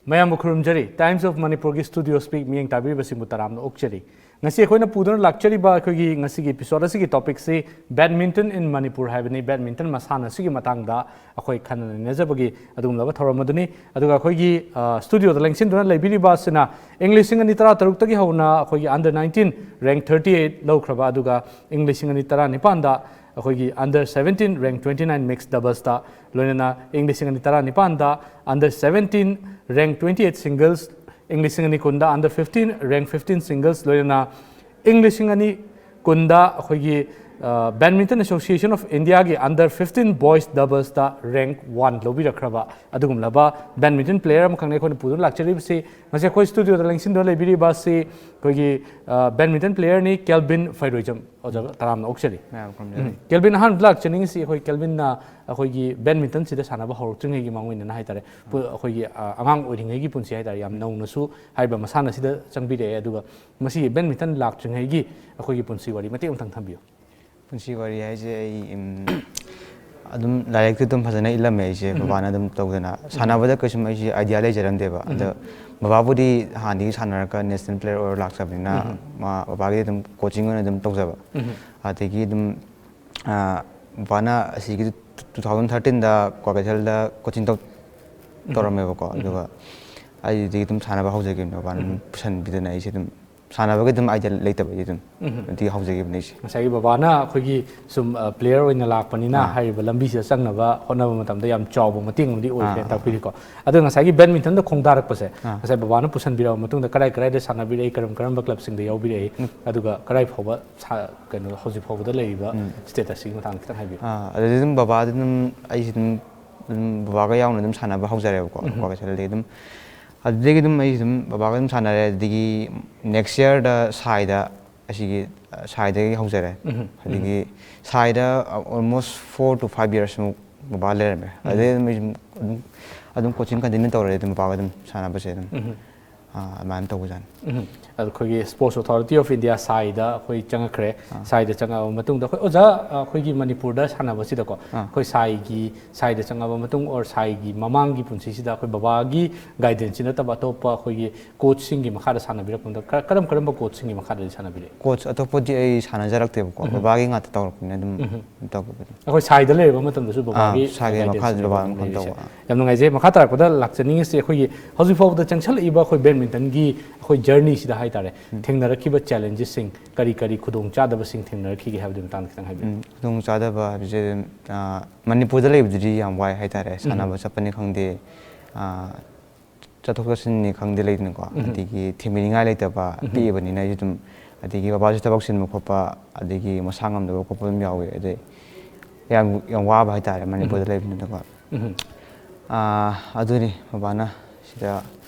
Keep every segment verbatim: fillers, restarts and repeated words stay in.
ꯃꯌꯥꯝꯕꯨ ꯈꯨꯔꯨꯝꯖꯔꯤ꯫ Times of Manipurꯒꯤ Studio Speak ꯃꯤꯠꯌꯦꯡ ꯇꯥꯕꯤꯔꯤꯕꯁꯤꯡꯕꯨ ꯇꯔꯥꯝꯅ ꯑꯣꯛꯆꯔꯤ꯫ ꯉꯁꯤ ꯑꯩꯈꯣꯏꯅ ꯄꯨꯗꯨꯅ ꯂꯥꯛꯆꯔꯤꯕ ꯑꯩꯈꯣꯏꯒꯤ ꯉꯁꯤꯒꯤ episode ꯑꯁꯤꯒꯤ topicꯁꯤ Badminton in Manipur ꯍꯥꯏꯕꯅꯤ꯫ Badminton ꯃꯁꯥꯟꯅ ꯑꯁꯤꯒꯤ ꯃꯇꯥꯡꯗ ꯑꯩꯈꯣꯏ ꯈꯟꯅ ꯅꯩꯅꯖꯕꯒꯤ ꯑꯗꯨꯒꯨꯝꯂꯕ ꯊꯧꯔꯝ ꯑꯗꯨꯅꯤ꯫ ꯑꯗꯨꯒ ꯑꯩꯈꯣꯏꯒꯤ, ꯑ, studioꯗ ꯂꯦꯡꯁꯤꯟꯗꯨꯅ ꯂꯩꯕꯤꯔꯤꯕ ꯑꯁꯤꯅ ꯏꯪ ꯂꯤꯁꯤꯡ ꯑꯅꯤ ꯇꯔꯥ ꯇꯔꯨꯛꯇꯒꯤ ꯍꯧꯅ ꯑꯩꯈꯣꯏꯒꯤ under nineteen rank thirty eight ꯂꯧꯈ꯭ꯔꯕ, ꯑꯗꯨꯒ ꯏꯪ ꯂꯤꯁꯤꯡ ꯑꯅꯤ ꯇꯔꯥ ꯅꯤꯄꯥꯟꯗ ꯑꯩꯈꯣꯏꯒꯤ under seventeen rank twenty nine mixed doublesꯇ, ꯂꯣꯏꯅꯅ ꯏꯪ ꯂꯤꯁꯤꯡ ꯑꯅꯤ ꯇꯔꯥ ꯅꯤꯄꯥꯟꯗ under seventeen rank twenty eight singles, ꯏꯪ ꯂꯤꯁꯤꯡ ꯑꯅꯤ ꯀꯨꯟꯗ under fifteen rank fifteen singles, ꯂꯣꯏꯅꯅ ꯏꯪ ꯂꯤꯁꯤꯡ ꯑꯅꯤ ꯀꯨꯟꯗ ꯑꯩꯈꯣꯏꯒꯤ, ꯑ, Badminton Association of Indiaꯒꯤ under fifteen boys doublesꯇ rank one ꯂꯧꯕꯤꯔꯛꯈ꯭ꯔꯕ ꯑꯗꯨꯒꯨꯝꯂꯕ badminton player ꯑꯃꯈꯛꯅꯤ ꯑꯩꯈꯣꯏꯅ ꯄꯨꯗꯨꯅ ꯂꯥꯛꯆꯔꯤꯕꯁꯤ꯫ ꯉꯁꯤ ꯑꯩꯈꯣꯏ studioꯗ ꯂꯦꯡꯁꯤꯟꯗꯨꯅ ꯂꯩꯕꯤꯔꯤꯕ ꯑꯁꯤ ꯑꯩꯈꯣꯏꯒꯤ, ꯑ, badminton playerꯅꯤ, ꯀꯦꯜꯕꯤꯟ ꯐꯩꯔꯣꯏꯖꯝ꯫ ꯑꯣꯖꯥ, ꯇꯔꯥꯝꯅ ꯑꯣꯛꯆꯔꯤ꯫ ꯃꯌꯥꯝ ꯈꯨꯔꯨꯝꯖꯔꯤ꯫ ꯎꯝ꯫ ꯀꯦꯜꯕꯤꯟ, ꯑꯍꯥꯟꯕꯗ ꯂꯥꯛꯆꯅꯤꯡꯉꯤꯁꯤ ꯑꯩꯈꯣꯏ ꯀꯦꯜꯕꯤꯟꯅ ꯑꯩꯈꯣꯏꯒꯤ badmintonꯁꯤꯗ ꯁꯥꯟꯅꯕ ꯍꯧꯔꯛꯇ꯭ꯔꯤꯉꯩꯒꯤ ꯃꯥꯡꯑꯣꯏꯅꯅ ꯍꯥꯏꯇꯥꯔꯦ, ꯄꯨ-, ꯑꯩꯈꯣꯏꯒꯤ, ꯑ, ꯑꯉꯥꯡ ꯑꯣꯏꯔꯤꯉꯩꯒꯤ ꯄꯨꯟꯁꯤ ꯍꯥꯏꯇꯥꯔꯦ, ꯌꯥꯝ ꯅꯧꯅꯁꯨ ꯍꯥꯏꯔꯤꯕ ꯃꯁꯥꯟꯅꯁꯤꯗ ꯆꯪꯕꯤꯔꯛꯑꯦ꯫ ꯑꯗꯨꯒ ꯃꯁꯤꯒꯤ badminton ꯂꯥꯛꯇ꯭ꯔꯤꯉꯩꯒꯤ ꯑꯩꯈꯣꯏꯒꯤ ꯄꯨꯟꯁꯤ ꯋꯥꯔꯤ ꯃꯇꯦꯛ ꯑꯃꯇꯪ ꯊꯝꯕꯤꯌꯨ꯫ ꯄꯨꯟꯁꯤ ꯋꯥꯔꯤ ꯍꯥꯏꯁꯦ ꯑꯩ, ꯎꯝ, ꯑꯗꯨꯝ ꯂꯥꯏꯔꯤꯛꯇꯤ ꯑꯗꯨꯝ ꯐꯖꯅ ꯏꯜꯂꯝꯃꯦ ꯑꯩꯁꯦ, ꯎꯝ꯫ ꯕꯕꯥꯅ ꯑꯗꯨꯝ ꯇꯧꯗꯅ꯫ ꯎꯝ꯫ ꯁꯥꯟꯅꯕꯗ ꯀꯩꯁꯨꯝ ꯑꯩꯁꯦ idea ꯂꯩꯖꯔꯝꯗꯦꯕ꯫ ꯎꯝ꯫ ꯑꯗꯣ ꯕꯕꯥꯕꯨꯗꯤ ꯍꯥꯟꯅꯗꯒꯤ ꯁꯥꯟꯅꯔꯒ national player ꯑꯣꯏꯔ ꯂꯥꯛꯆꯕꯅꯤꯅ, ꯎꯝ꯫ ꯃꯥ, ꯕꯕꯥꯒꯤ ꯑꯗꯨꯝ coaching ꯑꯣꯏꯅ ꯑꯗꯨꯝ ꯇꯧꯖꯕ꯫ ꯎꯝ꯫ ꯑꯗꯒꯤ ꯑꯗꯨꯝ, ꯑ, ꯕꯕꯥꯅ ꯑꯁꯤꯒꯤ two thousand thirteenꯗ ꯀ꯭ꯋꯥꯀꯩꯊꯦꯜꯗ coaching ꯇꯧ-, ꯎꯝ꯫ ꯇꯧꯔꯝꯃꯦꯕꯀꯣ꯫ ꯎꯝ꯫ ꯑꯗꯨꯒ ꯑꯩꯗꯤ ꯑꯗꯨꯝ ꯁꯥꯟꯅꯕ ꯍꯧꯖꯈꯤꯕꯅꯦ, ꯕꯕꯥꯅ ꯑꯗꯨꯝ ꯎꯝ꯫ ꯄꯨꯁꯟꯕꯤꯗꯅ ꯑꯩꯁꯦ ꯑꯗꯨꯝ ꯁꯥꯟꯅꯕꯒꯤ ꯑꯗꯨꯝ idea ꯂꯩꯇꯕꯒꯤ ꯑꯗꯨꯝ ꯎꯝ꯫ ꯑꯗꯨꯗꯒꯤ ꯍꯧꯖꯈꯤꯕꯅꯦ ꯑꯩꯁꯦ꯫ ꯉꯁꯥꯏꯒꯤ ꯕꯕꯥꯅ ꯑꯩꯈꯣꯏꯒꯤ ꯁꯨꯝ, ꯑ, player ꯑꯣꯏꯅ ꯂꯥꯛꯄꯅꯤꯅ ꯑꯥ꯫ ꯍꯥꯏꯔꯤꯕ ꯂꯝꯕꯤꯁꯤꯗ ꯆꯪꯅꯕ ꯍꯣꯠꯅꯕ ꯃꯇꯝꯗ ꯌꯥꯝ ꯆꯥꯎꯕ ꯃꯇꯦꯡ ꯑꯃꯗꯤ ꯑꯣꯏꯈ꯭ꯔꯦꯅ ꯑꯥ꯫ ꯇꯥꯛꯄꯤꯔꯤꯀꯣ꯫ ꯑꯗꯣ ꯉꯁꯥꯏꯒꯤ badmintonꯗ ꯈꯣꯡꯗꯥꯔꯛꯄꯁꯦ, ꯑꯥ꯫ ꯉꯁꯥꯏ ꯕꯕꯥꯅ ꯄꯨꯁꯟꯕꯤꯔꯕ ꯃꯇꯨꯡꯗ ꯀꯔꯥꯏ ꯀꯔꯥꯏꯗ ꯁꯥꯟꯅꯕꯤꯔꯛꯏ, ꯀꯔꯝ ꯀꯔꯝꯕ clubꯁꯤꯡꯗ ꯌꯥꯎꯕꯤꯔꯛꯏ, ꯎꯝ꯫ ꯑꯗꯨꯒ ꯀꯔꯥꯏ ꯐꯥꯎꯕ ꯁꯥ-, ꯀꯩꯅꯣ, ꯍꯧꯖꯤꯛ ꯐꯥꯎꯕꯗ ꯂꯩꯔꯤꯕ ꯎꯝ꯫ statusꯁꯤꯒꯤ ꯃꯇꯥꯡꯗ ꯈꯤꯇꯪ ꯍꯥꯏꯕꯤꯌꯨ꯫ ꯑꯥ, ꯑꯗꯨꯗꯤ ꯑꯗꯨꯝ ꯕꯕꯥꯗꯤ ꯑꯗꯨꯝ, ꯑꯩꯁꯤ ꯑꯗꯨꯝ, ꯑꯗꯨꯝ ꯕꯕꯥꯒ ꯌꯥꯎꯅ ꯑꯗꯨꯝ ꯁꯥꯟꯅꯕ ꯍꯧꯖꯔꯦꯕꯀꯣ, ꯎꯝ꯫ ꯀ꯭ꯋꯥꯀꯩꯊꯦꯜꯗꯒꯤ ꯑꯗꯨꯝ꯫ ꯑꯗꯨꯗꯒꯤ ꯑꯗꯨꯝ ꯑꯩ ꯑꯗꯨꯝ ꯕꯕꯥꯒ ꯑꯗꯨꯝ ꯁꯥꯟꯅꯔꯦ꯫ ꯑꯗꯨꯗꯒꯤ next yearꯗ ꯁꯥꯏꯗ, ꯑꯁꯤꯒꯤ, ꯑ, ꯁꯥꯏꯗꯒꯤ ꯍꯧꯖꯔꯦ꯫ ꯎꯝ꯫ ꯑꯗꯒꯤ ꯁꯥꯏꯗ, ꯑ, almost four to five years ꯃꯨꯛ ꯕꯕꯥ ꯂꯩꯔꯝꯃꯦ꯫ ꯎꯝ꯫ ꯑꯗꯨꯗꯩ ꯑꯗꯨꯝ ꯑꯩ ꯑꯗꯨꯝ, ꯑꯗꯨꯝ, ꯑꯗꯨꯝ coaching continue ꯇꯧꯔꯦ ꯑꯗꯨꯝ ꯕꯕꯥꯒ ꯑꯗꯨꯝ ꯁꯥꯟꯅꯕꯁꯦ ꯑꯗꯨꯝ꯫ ꯎꯝ꯫ ꯑꯥ, ꯑꯗꯨꯃꯥꯏꯅ ꯇꯧꯕꯖꯥꯠꯅꯤ꯫ ꯎꯝ꯫ ꯑꯗꯣ ꯑꯩꯈꯣꯏꯒꯤ Sports Authority of India, ꯁꯥꯏꯗ ꯑꯩꯈꯣꯏ ꯆꯪꯉꯛꯈ꯭ꯔꯦ꯫ ꯁꯥꯏꯗ ꯆꯪꯉꯛꯑꯕ ꯃꯇꯨꯡꯗ ꯑꯩꯈꯣꯏ ꯑꯣꯖꯥ, ꯑ, ꯑꯩꯈꯣꯏꯒꯤ ꯃꯅꯤꯄꯨꯔꯗ ꯁꯥꯟꯅꯕꯁꯤꯗꯀꯣ, ꯑꯥ꯫ ꯑꯩꯈꯣꯏ ꯁꯥꯏꯒꯤ, ꯁꯥꯏꯗ ꯆꯪꯉꯛꯑꯕ ꯃꯇꯨꯡ ꯑꯣꯔ ꯁꯥꯏꯒꯤ ꯃꯃꯥꯡꯒꯤ ꯄꯨꯟꯁꯤꯁꯤꯗ ꯑꯩꯈꯣꯏ ꯕꯕꯥꯒꯤ ꯒꯥꯏꯗꯦꯟꯁꯁꯤ ꯅꯠꯇꯕ ꯑꯇꯣꯞꯄ ꯑꯩꯈꯣꯏꯒꯤ ꯀꯣꯆꯁꯤꯡꯒꯤ ꯃꯈꯥꯗ ꯁꯥꯟꯅꯕꯤꯔꯛꯄꯗ ꯀ-, ꯀꯔꯝ ꯀꯔꯝꯕ ꯀꯣꯆꯁꯤꯡꯒꯤ ꯃꯈꯥꯗꯗꯤ ꯁꯥꯟꯅꯕꯤꯔꯛꯏ? ꯀꯣꯆ ꯑꯇꯣꯞꯄꯗꯤ ꯑꯩ ꯁꯥꯟꯅꯖꯔꯛꯇꯦꯕꯀꯣ, ꯕꯕꯥꯒꯤ ꯉꯥꯛꯇ ꯇꯧꯔꯛꯄꯅꯤꯅ ꯑꯗꯨꯝ ꯇꯧꯕꯅꯤ꯫ ꯑꯩꯈꯣꯏ ꯁꯥꯏꯗ ꯂꯩꯔꯕ ꯃꯇꯝꯗꯁꯨ ꯑꯥ, ꯕꯕꯥꯒꯤ ꯁꯥꯏꯒꯤ guidance ꯃꯈꯥꯗ ꯅꯦꯕ ꯕꯕꯥ ꯑꯗꯨꯝ ꯃꯈꯥꯗ ꯂꯩꯔꯤꯁꯦ꯫ ꯇꯧꯕ꯫ ꯌꯥꯝ ꯅꯨꯡꯉꯥꯏꯖꯩ꯫ ꯃꯈꯥ ꯇꯥꯔꯛꯄꯗ ꯂꯥꯛꯆꯅꯤꯡꯉꯤꯁꯦ ꯑꯩꯈꯣꯏꯒꯤ ꯍꯧꯖꯤꯛ ꯐꯥꯎꯕꯗ ꯆꯪꯁꯜꯂꯛꯏꯕ ꯑꯩꯈꯣꯏ badmintonꯒꯤ ꯑꯩꯈꯣꯏ journeyꯁꯤꯗ ꯍꯥꯏꯇꯥꯔꯦ, ꯊꯦꯡꯅꯔꯛꯈꯤꯕ challengesꯁꯤꯡ, ꯀꯔꯤ ꯀꯔꯤ ꯈꯨꯗꯣꯡꯆꯥꯗꯕꯁꯤꯡ ꯊꯦꯡꯅꯔꯛꯈꯤꯒꯦ ꯍꯥꯏꯕꯗꯨꯒꯤ ꯃꯇꯥꯡꯗ ꯈꯤꯇꯪ ꯍꯥꯏꯕꯤꯌꯨ꯫ ꯎꯝ, ꯈꯨꯗꯣꯡꯆꯥꯗꯕ ꯍꯥꯏꯕꯁꯦ ꯑꯗꯨꯝ, ꯑꯥ, ꯃꯅꯤꯄꯨꯔꯗ ꯂꯩꯕꯗꯨꯗꯤ ꯌꯥꯝ ꯋꯥꯏ ꯍꯥꯏꯇꯥꯔꯦ꯫ ꯁꯥꯟꯅꯕ ꯆꯠꯄꯅꯤ ꯈꯪꯗꯦ, ꯑꯥ, ꯆꯠꯊꯣꯛ ꯆꯠꯁꯤꯟꯅꯤ ꯈꯪꯗꯦ, ꯂꯩꯗꯅꯀꯣ꯫ ꯑꯗꯒꯤ ꯊꯤꯡꯕꯤꯅꯤꯡꯉꯥꯏ ꯂꯩꯇꯕ, ꯄꯤꯛꯏꯕꯅꯤꯅ ꯑꯩꯁꯨ ꯑꯗꯨꯝ, ꯑꯗꯒꯤ ꯕꯕꯥꯁꯨ ꯊꯕꯛ ꯆꯤꯟꯕ ꯈꯣꯠꯄ, ꯑꯗꯒꯤ ꯃꯁꯥ ꯉꯝꯗꯕ ꯈꯣꯠꯄ ꯑꯗꯨꯝ ꯌꯥꯎꯋꯦ꯫ ꯑꯗꯩ ꯌꯥꯝ, ꯌꯥꯝ ꯋꯥꯕ ꯍꯥꯏꯇꯥꯔꯦ ꯃꯅꯤꯄꯨꯔꯗ ꯂꯩꯕꯅꯤꯅꯀꯣ꯫ ꯑꯥ, ꯑꯗꯨꯅꯤ ꯕꯕꯥꯅ ꯁꯤꯗ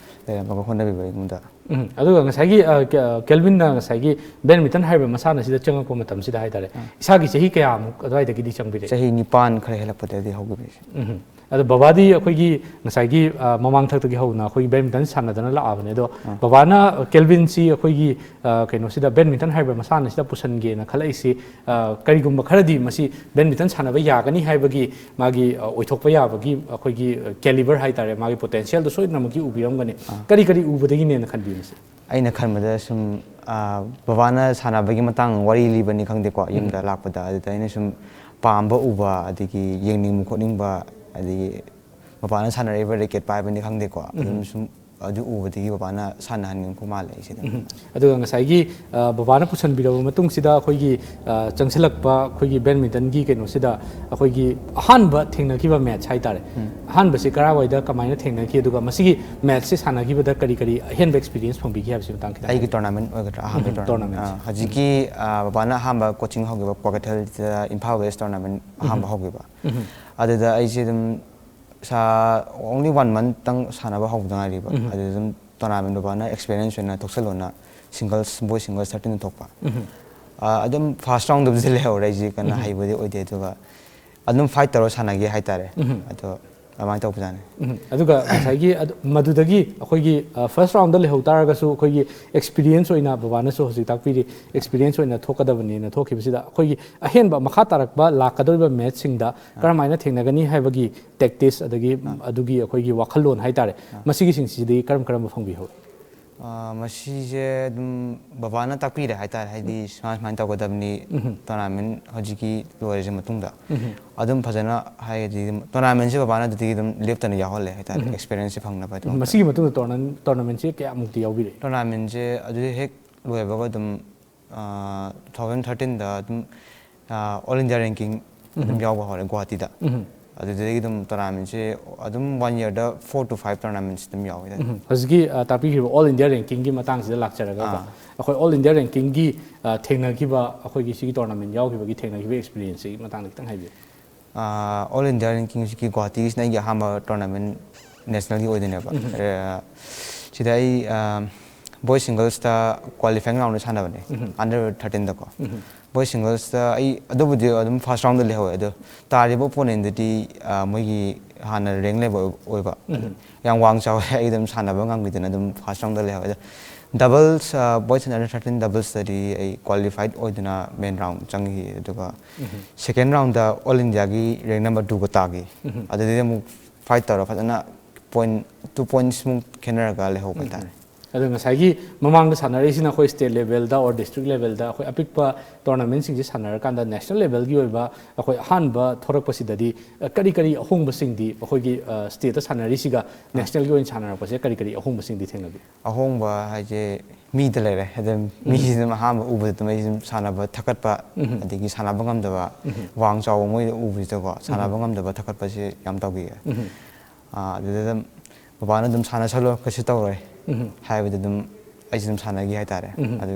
ꯂꯩꯔꯝꯃꯒ ꯍꯣꯠꯅꯕꯤꯕ ꯑꯩꯉꯣꯟꯗ꯫ ꯎꯝ꯫ ꯑꯗꯨꯒ ꯉꯁꯥꯏꯒꯤ, ꯑ, ꯀꯦ-, ꯑ, ꯀꯦꯜꯚꯤꯟꯅ ꯉꯁꯥꯏꯒꯤ badminton ꯍꯥꯏꯔꯤꯕ ꯃꯁꯥꯟꯅꯁꯤꯗ ꯆꯪꯉꯛꯄ ꯃꯇꯝꯁꯤꯗ ꯍꯥꯏꯇꯥꯔꯦ, ꯏꯁꯥꯒꯤ ꯆꯍꯤ ꯀꯌꯥꯃꯨꯛ ꯑꯗꯨꯋꯥꯏꯗꯒꯤꯗꯤ ꯆꯪꯕꯤꯔꯛꯏ? ꯆꯍꯤ ꯅꯤꯄꯥꯟ ꯈꯔ ꯍꯦꯜꯂꯛꯄꯗꯒꯤ ꯍꯧꯈꯤꯕꯅꯤ꯫ ꯎꯝ꯫ ꯑꯗꯣ ꯕꯕꯥꯗꯤ ꯑꯩꯈꯣꯏꯒꯤ ꯉꯁꯥꯏꯒꯤ, ꯑ, ꯃꯃꯥꯡꯊꯛꯇꯒꯤ ꯍꯧꯅ ꯑꯩꯈꯣꯏꯒꯤ badminton ꯁꯥꯟꯅꯗꯅ ꯂꯥꯛꯑꯕꯅꯦ꯫ ꯑꯗꯣ ꯕꯕꯥꯅ ꯀꯦꯜꯚꯤꯟꯁꯤ ꯑꯩꯈꯣꯏꯒꯤ, ꯑ, ꯀꯩꯅꯣꯁꯤꯗ badminton ꯍꯥꯏꯔꯤꯕ ꯃꯁꯥꯟꯅꯁꯤꯗ ꯄꯨꯁꯟꯒꯦꯅ ꯈꯜꯂꯛꯏꯁꯤ, ꯑ, ꯀꯔꯤꯒꯨꯝꯕ ꯈꯔꯗꯤ ꯃꯁꯤ badminton ꯁꯥꯟꯅꯕ ꯌꯥꯒꯅꯤ ꯍꯥꯏꯕꯒꯤ ꯃꯥꯒꯤ, ꯑ, ꯑꯣꯏꯊꯣꯛꯄ ꯌꯥꯕꯒꯤ ꯑꯩꯈꯣꯏꯒꯤ, ꯑ, caliber ꯍꯥꯏꯇꯥꯔꯦ, ꯃꯥꯒꯤ potentialꯗꯣ ꯁꯣꯏꯗꯅꯃꯛꯀꯤ ꯎꯕꯤꯔꯝꯒꯅꯤ꯫ ꯀꯔꯤ ꯀꯔꯤ ꯎꯕꯗꯒꯤꯅꯦꯅ ꯈꯟꯕꯤ ꯃꯁꯤ? ꯑꯩꯅ ꯈꯟꯕꯗ ꯁꯨꯝ, ꯑꯥ, ꯕꯕꯥꯅ ꯁꯥꯟꯅꯕꯒꯤ ꯃꯇꯥꯡ ꯋꯥꯔꯤ ꯂꯤꯕꯅꯤ ꯈꯪꯗꯦꯀꯣ, ꯌꯨꯝꯗ ꯂꯥꯛꯄꯗ, ꯑꯗꯨꯗ ꯑꯩꯅ ꯁꯨꯝ ꯄꯥꯝꯕ ꯎꯕ, ꯑꯗꯒꯤ ꯌꯦꯡꯅꯤꯡꯕ ꯈꯣꯠꯅꯤꯡꯕ, ꯑꯗꯒꯤ ꯕꯕꯥꯅ ꯁꯥꯟꯅꯔꯤꯕ racket ꯄꯥꯏꯕꯅꯤ ꯈꯪꯗꯦꯀꯣ, ꯑꯗꯨꯝ ꯁꯨꯝ ꯑꯗꯨ ꯎꯕꯗꯒꯤ ꯕꯕꯥꯅ ꯁꯥꯟꯅꯍꯟꯅꯤꯡꯉꯛꯄ ꯃꯥꯜꯂꯦ ꯑꯩꯁꯤꯗ꯫ ꯑꯗꯨꯒ ꯉꯁꯥꯏꯒꯤ, ꯑ, ꯕꯕꯥꯅ ꯄꯨꯁꯟꯕꯤꯔꯕ ꯃꯇꯨꯡꯁꯤꯗ ꯑꯩꯈꯣꯏꯒꯤ, ꯑ, ꯆꯪꯁꯤꯜꯂꯛꯄ ꯑꯩꯈꯣꯏꯒꯤ badmintonꯒꯤ ꯀꯩꯅꯣꯁꯤꯗ ꯑꯩꯈꯣꯏꯒꯤ ꯑꯍꯥꯟꯕ ꯊꯦꯡꯅꯈꯤꯕ match ꯍꯥꯏꯇꯥꯔꯦ꯫ ꯑꯍꯥꯟꯕꯁꯤ ꯀꯔꯥꯏꯋꯥꯏꯗ ꯀꯃꯥꯏꯅ ꯊꯦꯡꯅꯈꯤ, ꯑꯗꯨꯒ ꯃꯁꯤꯒꯤ matchꯁꯤ ꯁꯥꯟꯅꯈꯤꯕꯗ ꯀꯔꯤ ꯀꯔꯤ ꯑꯍꯦꯟꯕ experience ꯐꯪꯕꯤꯈꯤ ꯍꯥꯏꯕꯁꯤ ꯃꯇꯥꯡ ꯈꯤꯇꯪ ꯑꯩꯒꯤ ꯍꯥꯏꯕꯤꯌꯨ꯫ Tournament ꯑꯣꯏꯒꯗ꯭ꯔꯥ? ꯑꯍꯥꯟꯕ ꯎꯝ, tournament꯫ Tournament꯫ ꯑꯥ, ꯍꯧꯖꯤꯛꯀꯤ, ꯑꯥ, ꯕꯕꯥꯅ ꯑꯍꯥꯟꯕ coaching ꯍꯧꯈꯤꯕ ꯀ꯭ꯋꯥꯀꯩꯊꯦꯜꯗ ꯏꯝꯐꯥꯜ West Tournament ꯑꯍꯥꯟꯕ ꯍꯧꯈꯤꯕ꯫ ꯑꯗꯨꯗ ꯑꯩꯁꯦ ꯑꯗꯨꯝ ꯁꯥ-, only one monthꯇꯪ ꯁꯥꯟꯅꯕ ꯍꯧꯕꯗ ꯉꯥꯏꯔꯤꯕ꯫ ꯑꯗꯨꯗ ꯑꯗꯨꯝ tournament ꯕꯕꯥꯅ experience ꯑꯣꯏꯅ ꯊꯣꯛꯆꯜꯂꯣꯅ singles, boys singles thirteen ꯊꯣꯛꯄ꯫ ꯑꯥ, ꯑꯗꯨꯝ first roundꯗꯕꯨꯗꯤ ꯂꯩꯍꯧꯔꯦ, ꯑꯩꯁꯦ ꯀꯟꯅ ꯍꯩꯕꯗꯤ ꯑꯣꯏꯗꯦ, ꯑꯗꯨꯒ ꯑꯗꯨꯝ fight ꯇꯧꯔ ꯁꯥꯟꯅꯈꯤ ꯍꯥꯏꯇꯥꯔꯦ꯫ ꯑꯗꯣ ꯑꯗꯨꯃꯥꯏꯅ ꯇꯧꯕꯖꯥꯠꯅꯤ꯫ ꯎꯝ꯫ ꯑꯗꯨꯒ ꯉꯁꯥꯏꯒꯤ ꯑꯗꯨ- ꯃꯗꯨꯗꯒꯤ ꯑꯩꯈꯣꯏꯒꯤ ꯐꯥꯔꯁ ꯔꯥꯎꯟꯗ ꯂꯩꯍꯧ ꯇꯥꯔꯒꯁꯨ, ꯑꯩꯈꯣꯏꯒꯤ ꯑꯦꯛꯁꯄꯤꯔꯤꯌꯦꯟꯁ ꯑꯣꯏꯅ, ꯕꯕꯥꯅꯁꯨ ꯍꯧꯖꯤꯛ ꯇꯥꯛꯄꯤꯔꯤ, ꯑꯦꯛꯁꯄꯤꯔꯤꯌꯦꯟꯁ ꯑꯣꯏꯅ ꯊꯣꯛꯀꯗꯕꯅꯦꯅ ꯊꯣꯛꯈꯤꯕꯁꯤꯗ, ꯑꯩꯈꯣꯏꯒꯤ ꯑꯍꯦꯟꯕ ꯃꯈꯥ ꯇꯥꯔꯛꯄ ꯂꯥꯛꯀꯗꯧꯔꯤꯕ ꯃꯦꯠꯁꯁꯤꯡꯗ ꯀꯔꯝꯍꯥꯏꯅ ꯊꯦꯡꯅꯒꯅꯤ ꯍꯥꯏꯕꯒꯤ ꯇꯦꯛꯇꯤꯛꯁ, ꯑꯗꯒꯤ ꯑꯗꯨꯒꯤ ꯑꯩꯈꯣꯏꯒꯤ ꯋꯥꯈꯜꯂꯣꯟ ꯍꯥꯏꯇꯥꯔꯦ, ꯃꯁꯤꯒꯤꯁꯤꯡꯁꯤꯗꯤ ꯀꯔꯝ ꯀꯔꯝꯕ ꯐꯪꯕꯤꯍꯧꯏ? ꯑꯥ, ꯃꯁꯤꯁꯦ ꯑꯗꯨꯝ ꯕꯕꯥꯅ ꯇꯥꯛꯄꯤꯔꯦ ꯍꯥꯏꯇꯥꯔꯦ, ꯍꯥꯏꯗꯤ ꯁꯨꯃꯥꯏ ꯁꯨꯃꯥꯏꯅ ꯇꯧꯒꯗꯕꯅꯤ, ꯇꯣꯔꯅꯥꯃꯦꯟ ꯍꯧꯖꯤꯛꯀꯤ ꯂꯣꯏꯔꯁꯤ ꯃꯇꯨꯡꯗ ꯑꯗꯨꯝ ꯐꯖꯅ, ꯍꯥꯏꯗꯤ ꯇꯣꯔꯅꯥꯃꯦꯟꯁꯦ ꯕꯕꯥꯅ ꯑꯗꯨꯗꯒꯤ ꯑꯗꯨꯝ ꯂꯦꯞꯇꯅ ꯌꯥꯎꯍꯜꯂꯦ ꯍꯥꯏꯇꯥꯔꯦ, ꯑꯦꯛꯁꯄꯤꯔꯤꯌꯦꯟꯁꯁꯦ ꯐꯪꯅꯕ ꯍꯥꯏꯗꯃꯛꯇ꯫ ꯃꯁꯤꯒꯤ ꯃꯇꯨꯡꯗ ꯇꯣꯔꯅꯥꯃꯦꯟꯁꯦ ꯀꯌꯥꯃꯨꯛꯇꯤ ꯌꯥꯎꯕꯤꯔꯦ? ꯇꯣꯔꯅꯥꯃꯦꯟꯁꯦ ꯑꯗꯨ ꯍꯦꯛ ꯂꯣꯏꯕꯒ ꯑꯗꯨꯝ ꯇꯨ ꯊꯥꯎꯖꯟ ꯊꯥꯔꯇꯤꯟꯗ ꯑꯗꯨꯝ ꯑꯣꯜ ꯏꯟꯗꯤꯌꯥ ꯔꯦꯡꯀꯤꯡ ꯑꯗꯨꯝ ꯌꯥꯎꯕ ꯍꯧꯔꯦ ꯒꯨꯋꯥꯍꯥꯇꯤꯗ꯫ ꯑꯗꯨꯗꯒꯤ ꯑꯗꯨꯝ ꯇꯣꯔꯅꯥꯃꯦꯟꯁꯦ ꯑꯗꯨꯝ ꯋꯥꯟ ꯌꯔꯗ ꯐꯣꯔ ꯇꯨ ꯐꯥꯏꯚ ꯇꯣꯔꯅꯥꯃꯦꯟꯁ ꯑꯗꯨꯝ ꯌꯥꯎꯋꯦ꯫ ꯎꯝ꯫ ꯍꯧꯖꯤꯛꯀꯤ ꯑ, ꯇꯥꯛꯄꯤꯈꯤꯕ ꯑꯣꯜ ꯏꯟꯗꯤꯌꯥ ꯔꯦꯡꯀꯤꯡꯒꯤ ꯃꯇꯥꯡꯁꯤꯗ ꯂꯥꯛꯆꯔꯒꯀꯣ, ꯑꯥ꯫ ꯑꯩꯈꯣꯏ ꯑꯣꯜ ꯏꯟꯗꯤꯌꯥ ꯔꯦꯡꯀꯤꯡꯒꯤ ꯑ, ꯊꯦꯡꯅꯈꯤꯕ, ꯑꯩꯈꯣꯏꯒꯤ ꯁꯤꯒꯤ ꯇꯣꯔꯅꯥꯃꯦꯟ ꯌꯥꯎꯈꯤꯕꯒꯤ ꯊꯦꯡꯅꯈꯤꯕ ꯑꯦꯛꯁꯄꯤꯔꯤꯌꯦꯟꯁꯁꯤꯒꯤ ꯃꯇꯥꯡꯗ ꯈꯤꯇꯪ ꯍꯥꯏꯕꯤꯌꯨ꯫ ꯑꯣꯜ ꯏꯟꯗꯤꯌꯥ ꯔꯦꯡꯀꯤꯡꯁꯤꯒꯤ ꯒꯨꯋꯥꯍꯥꯇꯤꯒꯤꯁꯤꯅ ꯑꯩꯒꯤ ꯑꯍꯥꯟꯕ ꯇꯣꯔꯅꯥꯃꯦꯟ, ꯅꯦꯁꯅꯦꯜꯒꯤ ꯑꯣꯏꯗꯣꯏꯅꯦꯕ꯫ ꯑ, ꯁꯤꯗ ꯑꯩ ꯕꯣꯏ ꯁꯤꯡꯒꯜꯁꯇ ꯀ꯭ꯋꯥꯂꯤꯐꯥꯏꯡ ꯔꯥꯎꯟꯗ ꯁꯥꯟꯅꯕꯅꯦ, ꯑꯟꯗꯔ ꯊꯥꯔꯇꯤꯟꯗꯀꯣ꯫ ꯕꯣꯏ ꯁꯤꯡꯒꯜꯁꯇ ꯑꯩ ꯑꯗꯨꯕꯨꯗꯤ ꯑꯗꯨꯝ ꯐꯥꯔꯁ ꯔꯥꯎꯟꯗ ꯂꯩꯍꯧꯋꯦ, ꯑꯗꯣ ꯇꯥꯔꯤꯕ ꯑꯣꯄꯣꯅꯦꯟꯗꯨꯗꯤ ꯑ, ꯃꯣꯏꯒꯤ ꯍꯥꯟꯅ ꯔꯦꯡ ꯂꯩꯕ ꯑꯣꯏꯕ, ꯌꯥꯝ ꯋꯥꯡ ꯆꯥꯎꯋꯦ꯫ ꯑꯩ ꯑꯗꯨꯝ ꯁꯥꯟꯅꯕ ꯉꯝꯈꯤꯗꯅ ꯑꯗꯨꯝ ꯐꯥꯔꯁ ꯔꯥꯎꯟꯗ ꯂꯩꯍꯧꯋꯦ꯫ ꯑꯗꯣ doubles, boys and under thirteen ꯗꯕꯜꯁꯇꯗꯤ ꯑꯩ ꯀ꯭ꯋꯥꯂꯤꯐꯥꯏꯠ ꯑꯣꯏꯗꯨꯅ ꯃꯦꯟ ꯔꯥꯎꯟ ꯆꯪꯈꯤ꯫ ꯑꯗꯨꯒ ꯁꯦꯀꯦꯟ ꯔꯥꯎꯟꯗ ꯑꯣꯜ ꯏꯟꯗꯤꯌꯥꯒꯤ ꯔꯦꯡ ꯅꯝꯕꯔ ꯇꯨꯒ ꯇꯥꯈꯤ꯫ ꯑꯗꯨꯗꯒꯤ ꯑꯃꯨꯛ ꯐꯥꯏꯠ ꯇꯧꯔ ꯐꯖꯅ ꯄꯣꯏꯟ ꯇꯨ ꯄꯣꯏꯟꯠꯁꯃꯨꯛ ꯈꯦꯠꯅꯔꯒ ꯂꯩꯍꯧꯕ ꯍꯥꯏꯇꯥꯔꯦ꯫ ꯑꯗꯣ ꯉꯁꯥꯏꯒꯤ ꯃꯃꯥꯡꯗ ꯁꯥꯟꯅꯔꯛꯏꯁꯤꯅ ꯑꯩꯈꯣꯏ ꯁ꯭ꯇꯦꯠ ꯂꯦꯚꯦꯜꯗ ꯑꯣꯔ ꯗꯤꯁꯇ꯭ꯔꯤꯛ ꯂꯦꯚꯦꯜꯗ ꯑꯩꯈꯣꯏ ꯑꯄꯤꯛꯄ ꯇꯣꯔꯅꯥꯃꯦꯟꯁꯤꯡꯁꯦ ꯁꯥꯟꯅꯔꯀꯥꯟꯗ ꯅꯦꯁꯅꯦꯜ ꯂꯦꯚꯦꯜꯒꯤ ꯑꯣꯏꯕ ꯑꯩꯈꯣꯏ ꯑꯍꯥꯟꯕ ꯊꯣꯔꯛꯄꯁꯤꯗꯗꯤ, ꯑ, ꯀꯔꯤ ꯀꯔꯤ ꯑꯍꯣꯡꯕꯁꯤꯡꯗꯤ ꯑꯩꯈꯣꯏꯒꯤ, ꯑ, ꯁ꯭ꯇꯦꯠꯇ ꯁꯥꯟꯅꯔꯤꯁꯤꯒ ꯅꯦꯁꯅꯦꯜꯒꯤ ꯑꯣꯏꯅ ꯁꯥꯟꯅꯔꯛꯄꯁꯦ ꯀꯔꯤ ꯀꯔꯤ ꯑꯍꯣꯡꯕꯁꯤꯡꯗꯤ ꯊꯦꯡꯅꯕꯤ? ꯑꯍꯣꯡꯕ ꯍꯥꯏꯁꯦ ꯃꯤꯗ ꯂꯩꯔꯦ꯫ ꯑꯗꯨꯝ ꯃꯤꯁꯤ ꯑꯗꯨꯝ ꯑꯍꯥꯟꯕ ꯎꯕꯗ ꯑꯗꯨꯝ ꯑꯩ ꯑꯗꯨꯝ ꯁꯥꯟꯅꯕ ꯊꯛꯀꯠꯄ, ꯑꯗꯒꯤ ꯁꯥꯟꯅꯕ ꯉꯝꯗꯕ, ꯋꯥꯡ ꯆꯥꯎꯕ ꯃꯣꯏꯗ ꯎꯕꯁꯤꯗꯀꯣ, ꯁꯥꯟꯅꯕ ꯉꯝꯗꯕ ꯊꯛꯀꯠꯄꯁꯦ ꯌꯥꯝ ꯇꯧꯈꯤꯌꯦ꯫ ꯑꯥ, ꯑꯗꯨꯗ ꯑꯗꯨꯝ ꯕꯕꯥꯅ ꯑꯗꯨꯝ "ꯁꯥꯟꯅꯁꯜꯂꯣ, ꯀꯩꯁꯨ ꯇꯧꯔꯣꯏ" ꯍꯥꯏꯕꯗ ꯑꯗꯨꯝ ꯑꯩꯁꯨ ꯑꯗꯨꯝ ꯁꯥꯟꯅꯈꯤ ꯍꯥꯏꯇꯥꯔꯦ꯫ ꯑꯗꯨ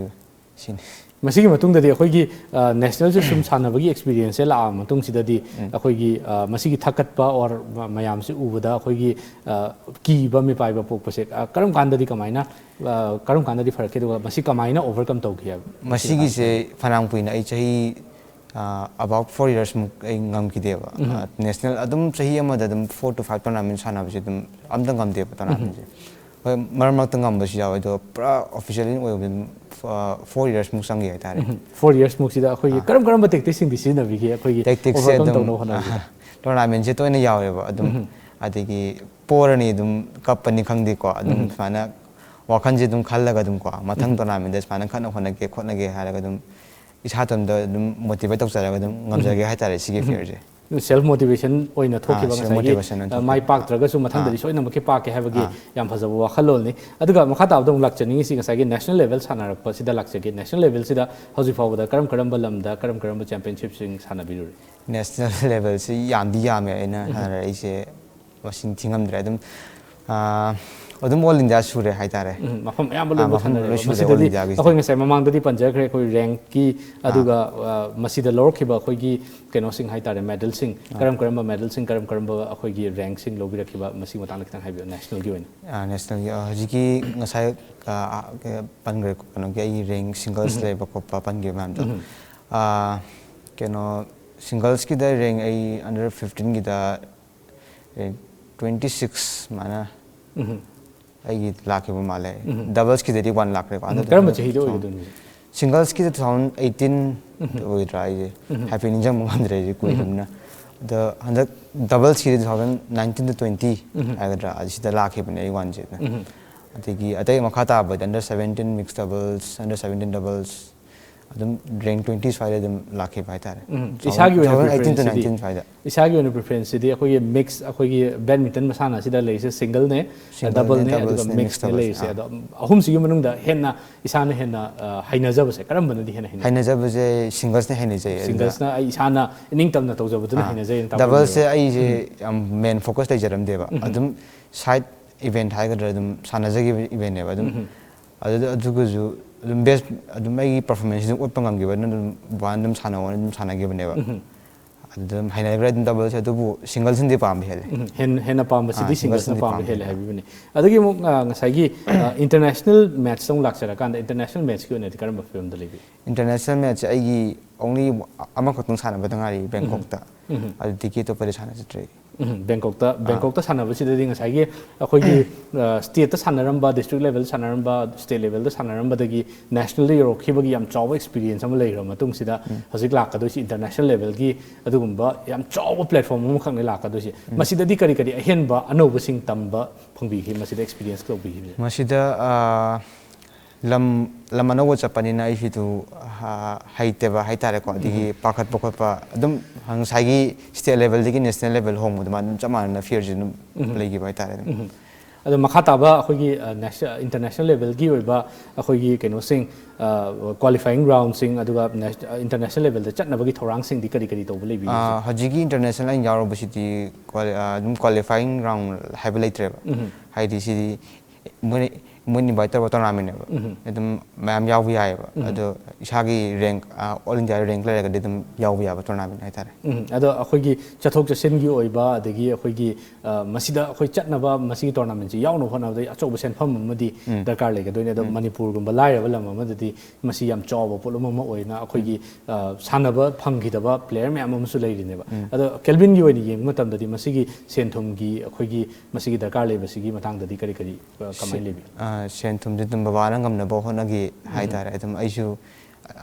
ꯁꯤꯅꯤ꯫ ꯃꯁꯤꯒꯤ ꯃꯇꯨꯡꯗꯗꯤ ꯑꯩꯈꯣꯏꯒꯤ, ꯑ, ꯅꯦꯁꯅꯦꯜꯁꯦ ꯁꯨꯝ ꯁꯥꯟꯅꯕꯒꯤ ꯑꯦꯛꯁꯄꯤꯔꯤꯌꯦꯟꯁꯁꯦ ꯂꯥꯛꯑꯕ ꯃꯇꯨꯡꯁꯤꯗꯗꯤ ꯑꯩꯈꯣꯏꯒꯤ, ꯑ, ꯃꯁꯤꯒꯤ ꯊꯛꯀꯠꯄ ꯑꯣꯔ ꯃ-, ꯃꯌꯥꯝꯁꯦ ꯎꯕꯗ ꯑꯩꯈꯣꯏꯒꯤ, ꯑ, ꯀꯤꯕ ꯃꯤꯄꯥꯏꯕ ꯄꯣꯛꯄꯁꯦ, ꯑ, ꯀꯔꯝ ꯀꯥꯟꯗꯗꯤ ꯀꯃꯥꯏꯅ, ꯑ, ꯀꯔꯝ ꯀꯥꯟꯗꯗꯤ ꯐꯔꯛꯀꯦ, ꯑꯗꯨꯒ ꯃꯁꯤ ꯀꯃꯥꯏꯅ ꯑꯣꯚꯔꯀꯝ ꯇꯧꯈꯤ ꯍꯥꯏꯕ? ꯃꯁꯤꯒꯤꯁꯦ ꯐꯅꯌꯥꯝ ꯀꯨꯏꯅ ꯑꯩ ꯆꯍꯤ ꯑ, about four years ꯃꯨꯛ ꯑꯩ ꯉꯝꯈꯤꯗꯦꯕ꯫ ꯎꯝ꯫ ꯑ, national ꯑꯗꯨꯝ ꯆꯍꯤ ꯑꯃꯗ ꯑꯗꯨꯝ four to five tournament ꯁꯥꯟꯅꯕꯁꯦ ꯑꯗꯨꯝ ꯑꯝꯇ ꯉꯝꯗꯦꯕ, tournamentꯁꯦ꯫ ꯍꯣꯏ, ꯃꯔꯛ ꯃꯔꯛꯇ ꯉꯝꯕꯁꯨ ꯌꯥꯎꯋꯦ, ꯑꯗꯣ ꯄꯨꯔꯥ officially ꯑꯣꯏꯕꯗꯤ ꯑꯗꯨꯝ, ꯑ, four years ꯃꯨꯛ ꯆꯪꯈꯤ ꯍꯥꯏꯇꯥꯔꯦ꯫ ꯎꯝ꯫ Four years ꯃꯨꯛꯁꯤꯗ ꯑꯩꯈꯣꯏꯒꯤ ꯑꯥ꯫ ꯀꯔꯝ ꯀꯔꯝꯕ tacticsꯁꯤꯡꯗꯤ ꯁꯤꯖꯤꯟꯅꯕꯤꯒꯦ ꯑꯩꯈꯣꯏꯒꯤ Tacticsꯁꯦ overcome ꯑꯗꯨꯝ, ꯇꯧꯅꯕ ꯍꯣꯠꯅꯕꯁꯤꯗ? ꯑ, tournamentꯁꯦ ꯇꯣꯏꯅ ꯌꯥꯎꯋꯦꯕ ꯑꯗꯨꯝ꯫ ꯎꯝ꯫ ꯑꯗꯒꯤ ꯄꯣꯔꯅꯤ ꯑꯗꯨꯝ ꯀꯞꯄꯅꯤ ꯈꯪꯗꯦꯀꯣ, ꯑꯗꯨꯝ ꯎꯝ꯫ ꯁꯨꯃꯥꯏꯅ ꯋꯥꯈꯜꯁꯦ ꯑꯗꯨꯝ ꯈꯜꯂꯒ ꯑꯗꯨꯝ ꯀꯣ, ꯃꯊꯪ ꯎꯝ꯫ tournamentꯗ ꯁꯨꯃꯥꯏꯅ ꯀꯟꯅ ꯍꯣꯠꯅꯒꯦ ꯈꯣꯠꯅꯒꯦ ꯍꯥꯏꯔꯒ ꯑꯗꯨꯝ ꯏꯁꯥ ꯏꯇꯣꯝꯇ ꯑꯗꯨꯝ motivate ꯇꯧꯖꯔꯒ ꯑꯗꯨꯝ ꯎꯝ꯫ ꯉꯝꯖꯒꯦ ꯍꯥꯏꯇꯥꯔꯦ ꯁꯤꯒꯤ ꯎꯝ꯫ Fearꯁꯦ꯫ Self motivation ꯑꯣꯏꯅ ꯑꯥ, ꯊꯣꯛꯈꯤꯕ self ꯉꯁꯥꯏꯒꯤ, motivation ꯑꯣꯏꯅ ꯑ, ꯊꯣꯛꯈꯤꯕ꯫ ꯃꯥꯏ ꯄꯥꯛꯇ꯭ꯔꯒꯁꯨ ꯃꯊꯪꯗꯗꯤ ꯑꯥ꯫ ꯁꯣꯏꯗꯅꯃꯛꯀꯤ ꯄꯥꯛꯀꯦ ꯍꯥꯏꯕꯒꯤ ꯑꯥ꯫ ꯌꯥꯝ ꯐꯖꯕ ꯋꯥꯈꯜꯂꯣꯟꯅꯤ꯫ ꯑꯗꯨꯒ ꯃꯈꯥ ꯇꯥꯕꯗ ꯑꯃꯨꯛ ꯂꯥꯛꯆꯅꯤꯡꯉꯤꯁꯤ ꯉꯁꯥꯏꯒꯤ national level ꯁꯥꯟꯅꯔꯛꯄꯁꯤꯗ ꯂꯥꯛꯆꯒꯦ꯫ National levelꯁꯤꯗ ꯍꯧꯖꯤꯛ ꯐꯥꯎꯕꯗ ꯀꯔꯝ ꯀꯔꯝꯕ ꯂꯝꯗ ꯀꯔꯝ ꯀꯔꯝꯕ championshipꯁꯤꯡ ꯁꯥꯟꯅꯕꯤꯔꯨꯔꯦ? National levelꯁꯤ ꯌꯥꯝꯗꯤ ꯌꯥꯝꯃꯦ ꯑꯩꯅ ꯎꯝ꯫ ꯁꯥꯟꯅꯔꯛꯏꯁꯦ꯫ ꯃꯁꯤꯡ ꯊꯤꯉꯝꯗ꯭ꯔꯦ꯫ ꯑꯗꯨꯝ, ꯑꯥ, ꯑꯗꯨꯝ all India ꯁꯨꯔꯦ ꯍꯥꯏꯇꯥꯔꯦ꯫ ꯎꯝ, ꯃꯐꯝ ꯑꯌꯥꯝꯕ ꯑꯥ, ꯂꯣꯏꯅ ꯃꯐꯝ ꯁꯥꯟꯅꯔꯦꯕ꯫ ꯂꯣꯏ ꯁꯨꯔꯦ, ꯃꯁꯤꯗꯗꯤ all Indiaꯒꯤꯁꯦ꯫ ꯑꯩꯈꯣꯏ ꯉꯁꯥꯏ ꯃꯃꯥꯡꯗꯗꯤ ꯄꯟꯖꯈ꯭ꯔꯦ, ꯑꯩꯈꯣꯏ rankꯀꯤ, ꯑꯥ꯫ ꯑꯗꯨꯒ, ꯑꯥ, ꯃꯁꯤꯗ ꯂꯧꯔꯛꯈꯤꯕ ꯑꯩꯈꯣꯏꯒꯤ ꯀꯩꯅꯣꯁꯤꯡ ꯍꯥꯏꯇꯥꯔꯦ, medalꯁꯤꯡ, ꯑꯥ꯫ ꯀꯔꯝ ꯀꯔꯝꯕ medalꯁꯤꯡ, ꯀꯔꯝ ꯀꯔꯝꯕ ꯑꯩꯈꯣꯏꯒꯤ rankꯁꯤꯡ ꯂꯧꯕꯤꯔꯛꯈꯤꯕ, ꯃꯁꯤꯒꯤ ꯃꯇꯥꯡꯗ ꯈꯤꯇꯪ ꯍꯥꯏꯕꯤꯌꯨ, nationalꯒꯤ ꯑꯣꯏꯅ꯫ ꯑꯥ, nationalꯒꯤ, ꯑꯥ, ꯍꯧꯖꯤꯛꯀꯤ ꯉꯁꯥꯏ, ꯑꯥ, ꯄꯟꯈ꯭ꯔꯦ, ꯀꯩꯅꯣꯒꯤ ꯑꯩꯒꯤ rank singles ꯎꯝ꯫ ꯂꯩꯕ ꯈꯣꯠꯄ ꯄꯟꯈꯤꯕ ꯃꯌꯥꯝꯗꯣ꯫ ꯎꯝ꯫ ꯑꯥ, ꯀꯩꯅꯣ, singlesꯀꯤꯗ rank ꯑꯩ under fifteenꯒꯤꯗ rank twenty six ꯁꯨꯃꯥꯏꯅ ꯎꯝ꯫ ꯑꯩꯒꯤ ꯂꯥꯛꯈꯤꯕ ꯃꯥꯜꯂꯦ꯫ ꯎꯝ꯫ Doublesꯀꯤꯗꯗꯤ one ꯂꯥꯛꯈ꯭ꯔꯦꯀꯣ꯫ ꯎꯝ, ꯑꯗꯨ ꯀꯔꯝꯕ ꯆꯍꯤꯗ ꯑꯣꯏꯒꯗꯣꯏꯅꯣ? Singlesꯀꯤꯗ two thousand eighteen ꯎꯝ꯫ ꯑꯣꯏꯒꯗ꯭ꯔꯥ ꯑꯩꯁꯦ? ꯎꯝ꯫ ꯍꯥꯏꯐꯦꯠ ꯅꯤꯡꯁꯤꯡꯕ ꯉꯝꯗ꯭ꯔꯦ ꯑꯩꯁꯦ ꯎꯝ꯫ ꯀꯨꯏꯔꯕꯅꯤꯅ꯫ ꯑꯗꯣ ꯍꯟꯗꯛ doublesꯀꯤꯗꯤ two thousand nineteen to twenty ꯎꯝ꯫ ꯍꯥꯏꯒꯗ꯭ꯔꯥ, ꯑꯁꯤꯗ ꯂꯥꯛꯈꯤꯕꯅꯦ ꯑꯩ oneꯁꯦ꯫ ꯎꯝ꯫ ꯑꯗꯒꯤ ꯑꯇꯩ ꯃꯈꯥ ꯇꯥꯕꯗꯤ under seventeen mixed doubles, under seventeen doubles, ꯑꯗꯨꯝ rank twenty ꯁ꯭ꯋꯥꯏꯗ ꯑꯗꯨꯝ ꯂꯥꯛꯈꯤꯕ ꯍꯥꯏꯇꯥꯔꯦ꯫ ꯎꯝ, ꯏꯁꯥꯒꯤ ꯑꯣꯏꯅ two thousand eighteen to preferenceꯁꯤꯗꯤ, nineteen ꯁ꯭ꯋꯥꯏꯗ꯫ ꯏꯁꯥꯒꯤ ꯑꯣꯏꯅ preferenceꯁꯤꯗꯤ ꯑꯩꯈꯣꯏꯒꯤ mix, ꯑꯩꯈꯣꯏꯒꯤ badminton ꯃꯁꯥꯟꯅ ꯑꯁꯤꯗ ꯂꯩꯔꯤꯁꯦ singleꯅꯦ, singleꯅꯦ, doubleꯅꯦ, ꯑꯗꯨꯒ doublesꯅꯦ, mixed mixꯅꯦ doubles꯫ ꯂꯩꯔꯤꯁꯦ꯫ ꯑꯥ꯫ ꯑꯗꯣ ꯑꯍꯨꯝꯁꯤꯒꯤ ꯃꯅꯨꯡꯗ ꯍꯦꯟꯅ ꯏꯁꯥꯅ ꯍꯦꯟꯅ, ꯑ, ꯍꯩꯅꯖꯕꯁꯦ ꯀꯔꯝꯕꯅꯗꯤ ꯍꯦꯟꯅ ꯍꯩꯅꯩ? ꯍꯩꯅꯖꯕꯁꯦ singlesꯅ ꯍꯩꯅꯖꯩ꯫ ꯑꯗꯨꯗ singlesꯅ ꯑꯩ ꯏꯁꯥꯅ ꯏꯅꯤꯡꯇꯝꯅ ꯇꯧꯖꯕꯗꯨꯅ ꯑꯥ꯫ ꯍꯩꯅꯖꯩꯅ ꯇꯥꯛꯄꯤꯕꯅꯦꯕ꯫ Doublesꯁꯦ ꯑꯩꯁꯦ ꯎꯝ꯫ ꯌꯥꯝ main focus ꯂꯩꯖꯔꯝꯗꯦꯕ꯫ ꯎꯝ꯫ ꯑꯗꯨꯝ side event ꯍꯥꯏꯒꯗ꯭ꯔꯥ ꯑꯗꯨꯝ ꯁꯥꯟꯅꯖꯈꯤꯕ eventꯅꯦꯕ꯫ ꯑꯗꯨꯝ ꯎꯝ꯫ ꯑꯗꯨꯗ, ꯑꯗꯨꯒꯁꯨ ꯑꯗꯨꯝ best, ꯑꯗꯨꯝ ꯑꯩꯒꯤ performanceꯁꯤ ꯑꯗꯨꯝ ꯎꯠꯄ ꯉꯝꯈꯤꯕ, ꯑꯗꯨꯅ ꯑꯗꯨꯝ ꯕꯕꯥꯅ ꯑꯗꯨꯝ ꯁꯥꯟꯅꯧꯅ ꯑꯗꯨꯝ ꯁꯥꯟꯅꯈꯤꯕꯅꯦꯕ꯫ ꯎꯝ꯫ ꯑꯗꯨꯝ ꯍꯩꯅꯈ꯭ꯔꯦ ꯑꯗꯨꯝ ꯗꯕꯜꯁꯦ, ꯑꯗꯨꯕꯨ ꯁꯤꯡꯒꯜꯁꯤꯅꯗꯤ ꯄꯥꯝꯕ ꯍꯦꯜꯂꯦ꯫ ꯎꯝ, ꯍꯦꯟ- ꯍꯦꯟꯅ ꯄꯥꯝꯕꯁꯤꯗꯤ ꯑꯥ, ꯁꯤꯡꯒꯜꯁꯅ ꯁꯤꯡꯒꯜꯁꯅꯗꯤ ꯄꯥꯝꯕ ꯄꯥꯝꯕ ꯍꯦꯜꯂꯦ ꯍꯦꯜꯂꯦ꯫ ꯍꯥꯏꯕꯤꯕꯅꯤ꯫ ꯑꯗꯒꯤ ꯑꯃꯨꯛ ꯑ, ꯉꯁꯥꯏꯒꯤ ꯏꯟꯇꯔꯅꯦꯁꯅꯦꯜ ꯃꯦꯠꯁꯇ ꯑꯃꯨꯛ ꯂꯥꯛꯆꯔꯀꯥꯟꯗ, ꯏꯟꯇꯔꯅꯦꯁꯅꯦꯜ ꯃꯦꯠꯁꯀꯤ ꯑꯣꯏꯅꯗꯤ ꯀꯔꯝꯕ ꯐꯤꯕꯝꯗ ꯂꯩꯕꯤ? ꯏꯟꯇꯔꯅꯦꯁꯅꯦꯜ ꯃꯦꯠꯁꯦ ꯑꯩꯒꯤ ꯑꯣꯡꯂꯤ ꯑꯃꯈꯛꯇꯪ ꯁꯥꯟꯅꯕꯗ ꯉꯥꯏꯔꯤ ꯕꯦꯡꯀꯣꯛꯇ꯫ ꯎꯝ꯫ ꯑꯗꯨꯗꯒꯤ ꯑꯇꯣꯞꯄꯗꯤ ꯁꯥꯟꯅꯖꯗ꯭ꯔꯤ꯫ ꯎꯝ, ꯕꯦꯡꯀꯣꯛꯇ ꯕꯦꯡꯀꯣꯛꯇ ꯁꯥꯟꯅꯕꯁꯤꯗꯗꯤ ꯉꯁꯥꯏꯒꯤ ꯑꯩꯈꯣꯏꯒꯤ ꯁ꯭ꯇꯦꯠꯇ ꯁꯥꯟꯅꯔꯝꯕ, ꯗꯤꯁꯇ꯭ꯔꯤꯛ ꯂꯦꯚꯦꯜꯗ ꯁꯥꯟꯅꯔꯝꯕ, ꯁ꯭ꯇꯦꯠ ꯂꯦꯚꯦꯜꯗ ꯁꯥꯟꯅꯔꯝꯕꯗꯒꯤ ꯅꯦꯁꯅꯦꯜꯗ ꯌꯧꯔꯛꯈꯤꯕꯒꯤ ꯌꯥꯝ ꯆꯥꯎꯕ ꯑꯦꯛꯁꯄꯤꯔꯤꯌꯦꯟꯁ ꯑꯃ ꯂꯩꯈ꯭ꯔꯕ ꯃꯇꯨꯡꯁꯤꯗ, ꯍꯧꯖꯤꯛ ꯂꯥꯛꯀꯗꯣꯏꯁꯤ ꯏꯟꯇꯔꯅꯦꯁꯅꯦꯜ ꯂꯦꯚꯦꯜꯒꯤ ꯑꯗꯨꯒꯨꯝꯕ ꯌꯥꯝ ꯆꯥꯎꯕ ꯄ꯭ꯂꯦꯠꯐꯣꯝ ꯑꯃꯈꯛꯅꯤ ꯂꯥꯛꯀꯗꯣꯏꯁꯤ꯫ ꯃꯁꯤꯗꯗꯤ ꯀꯔꯤ ꯀꯔꯤ ꯑꯍꯦꯟꯕ ꯑꯅꯧꯕꯁꯤꯡ ꯇꯝꯕ ꯐꯪꯕꯤꯈꯤ, ꯃꯁꯤꯗ ꯑꯦꯛꯁꯄꯤꯔꯤꯌꯦꯟꯁ ꯇꯧꯕꯤꯈꯤꯕꯁꯦ? ꯃꯁꯤꯗ ꯑꯥ, ꯂꯝ ꯂꯝ ꯑꯅꯧꯕ ꯆꯠꯄꯅꯤꯅ ꯑꯩꯁꯤꯗꯨ ꯑꯥ, ꯍꯩꯇꯦꯕ ꯍꯥꯏꯇꯥꯔꯦꯀꯣ꯫ ꯑꯗꯒꯤ ꯄꯥꯈꯠꯄ ꯈꯣꯠꯄ ꯑꯗꯨꯝ ꯉꯁꯥꯏꯒꯤ ꯁ꯭ꯇꯦꯠ ꯂꯦꯚꯦꯜꯗꯒꯤ ꯅꯦꯁꯅꯦꯜ ꯂꯦꯚꯦꯜ ꯍꯣꯡꯕ ꯑꯗꯨꯃꯥꯏꯅ ꯑꯗꯨꯝ ꯆꯞ ꯃꯥꯟꯅꯅ ꯐꯤꯌꯔꯁꯦ ꯑꯗꯨꯝ ꯂꯩꯈꯤꯕ ꯍꯥꯏꯇꯥꯔꯦ ꯑꯗꯨꯝ꯫ ꯎꯝ꯫ ꯑꯗꯣ ꯃꯈꯥ ꯇꯥꯕ ꯑꯩꯈꯣꯏꯒꯤ ꯏꯟꯇꯔꯅꯦꯁꯅꯦꯜ ꯂꯦꯚꯦꯜꯒꯤ ꯑꯣꯏꯕ ꯑꯩꯈꯣꯏꯒꯤ ꯀꯩꯅꯣꯁꯤꯡ, ꯀ꯭ꯋꯥꯂꯤꯐꯥꯏꯌꯤꯡ ꯔꯥꯎꯟꯁꯤꯡ, ꯑꯗꯨꯒ ꯏꯟꯇꯔꯅꯦꯁꯅꯦꯜ ꯂꯦꯚꯦꯜꯗ ꯆꯠꯅꯕꯒꯤ ꯊꯧꯔꯥꯡꯁꯤꯡꯗꯤ ꯀꯔꯤ ꯀꯔꯤ ꯇꯧꯕ ꯂꯩꯕꯤꯒꯦ? ꯑꯥ, ꯍꯧꯖꯤꯛꯀꯤ ꯏꯟꯇꯔꯅꯦꯁꯅꯦꯜ ꯑꯩꯅ ꯌꯥꯎꯔꯨꯕꯁꯤꯗꯤ ꯀ꯭ꯋꯥꯂꯤ- ꯑꯥ, ꯑꯗꯨꯝ ꯀ꯭ꯋꯥꯂꯤꯐꯥꯏꯌꯤꯡ ꯔꯥꯎꯟ ꯍꯥꯏꯕ ꯂꯩꯇ꯭ꯔꯦꯕ꯫ ꯍꯥꯏꯗꯤ ꯁꯤꯗꯤ ꯃꯣꯏ ꯃꯣꯏꯅ ꯏꯟꯚꯥꯏꯠ ꯇꯧꯕ ꯇꯣꯔꯅꯥꯃꯦꯟꯅꯦꯕ꯫ ꯑꯗꯨꯝ ꯃꯌꯥꯝ ꯌꯥꯎꯕ ꯌꯥꯏꯑꯕ꯫ ꯑꯗꯣ ꯏꯁꯥꯒꯤ ꯔꯦꯡꯛ, ꯑꯣꯜ ꯏꯟꯗꯤꯌꯥ ꯔꯦꯡꯛ ꯂꯩꯔꯒꯗꯤ ꯑꯗꯨꯝ ꯌꯥꯎꯕ ꯌꯥꯕ ꯇꯣꯔꯅꯥꯃꯦꯟ ꯍꯥꯏꯇꯥꯔꯦ꯫ ꯎꯝ, ꯑꯗꯣ ꯑꯩꯈꯣꯏꯒꯤ ꯆꯠꯊꯣꯛ ꯆꯠꯁꯤꯟꯒꯤ ꯑꯣꯏꯕ, ꯑꯗꯒꯤ ꯑꯩꯈꯣꯏꯒꯤ ꯑ, ꯃꯁꯤꯗ ꯑꯩꯈꯣꯏ ꯆꯠꯅꯕ, ꯃꯁꯤꯒꯤ ꯇꯣꯔꯅꯥꯃꯦꯟꯁꯤ ꯌꯥꯎꯅꯕ ꯍꯣꯠꯅꯕꯗ ꯑꯆꯧꯕ ꯁꯦꯟꯐꯝ ꯑꯃꯗꯤ ꯗꯔꯀꯥꯔ ꯂꯩꯒꯗꯣꯏꯅꯤ꯫ ꯑꯗꯣ ꯃꯅꯤꯄꯨꯔꯒꯨꯝꯕ ꯂꯥꯏꯔꯕ ꯂꯝ ꯑꯃꯗꯗꯤ ꯃꯁꯤ ꯌꯥꯝ ꯆꯥꯎꯕ ꯄꯣꯠꯂꯨꯝ ꯑꯃ ꯑꯣꯏꯅ ꯑꯩꯈꯣꯏꯒꯤ, ꯑ, ꯁꯥꯟꯅꯕ ꯐꯪꯈꯤꯗꯕ ꯄ꯭ꯂꯦꯌꯔ ꯃꯌꯥꯝ ꯑꯃꯁꯨ ꯂꯩꯔꯤꯅꯦꯕ꯫ ꯑꯗꯣ ꯀꯦꯜꯕꯤꯟꯒꯤ ꯑꯣꯏꯅ ꯌꯦꯡꯕ ꯃꯇꯝꯗꯗꯤ ꯃꯁꯤꯒꯤ ꯁꯦꯟ ꯊꯨꯝꯒꯤ, ꯑꯩꯈꯣꯏꯒꯤ ꯃꯁꯤꯒꯤ ꯗꯔꯀꯥꯔ ꯂꯩꯕꯁꯤꯒꯤ ꯃꯇꯥꯡꯗꯗꯤ ꯀꯔꯤ ꯀꯔꯤ, ꯑ, ꯀꯃꯥꯏꯅ ꯂꯩꯕꯤ? ꯑꯥ, ꯁꯦꯟ ꯊꯨꯝꯁꯦ ꯑꯗꯨꯝ ꯕꯕꯥꯅ ꯉꯝꯅꯕ ꯍꯣꯠꯅꯈꯤ ꯍꯥꯏꯇꯥꯔꯦ꯫ ꯑꯗꯨꯝ ꯑꯩꯁꯨ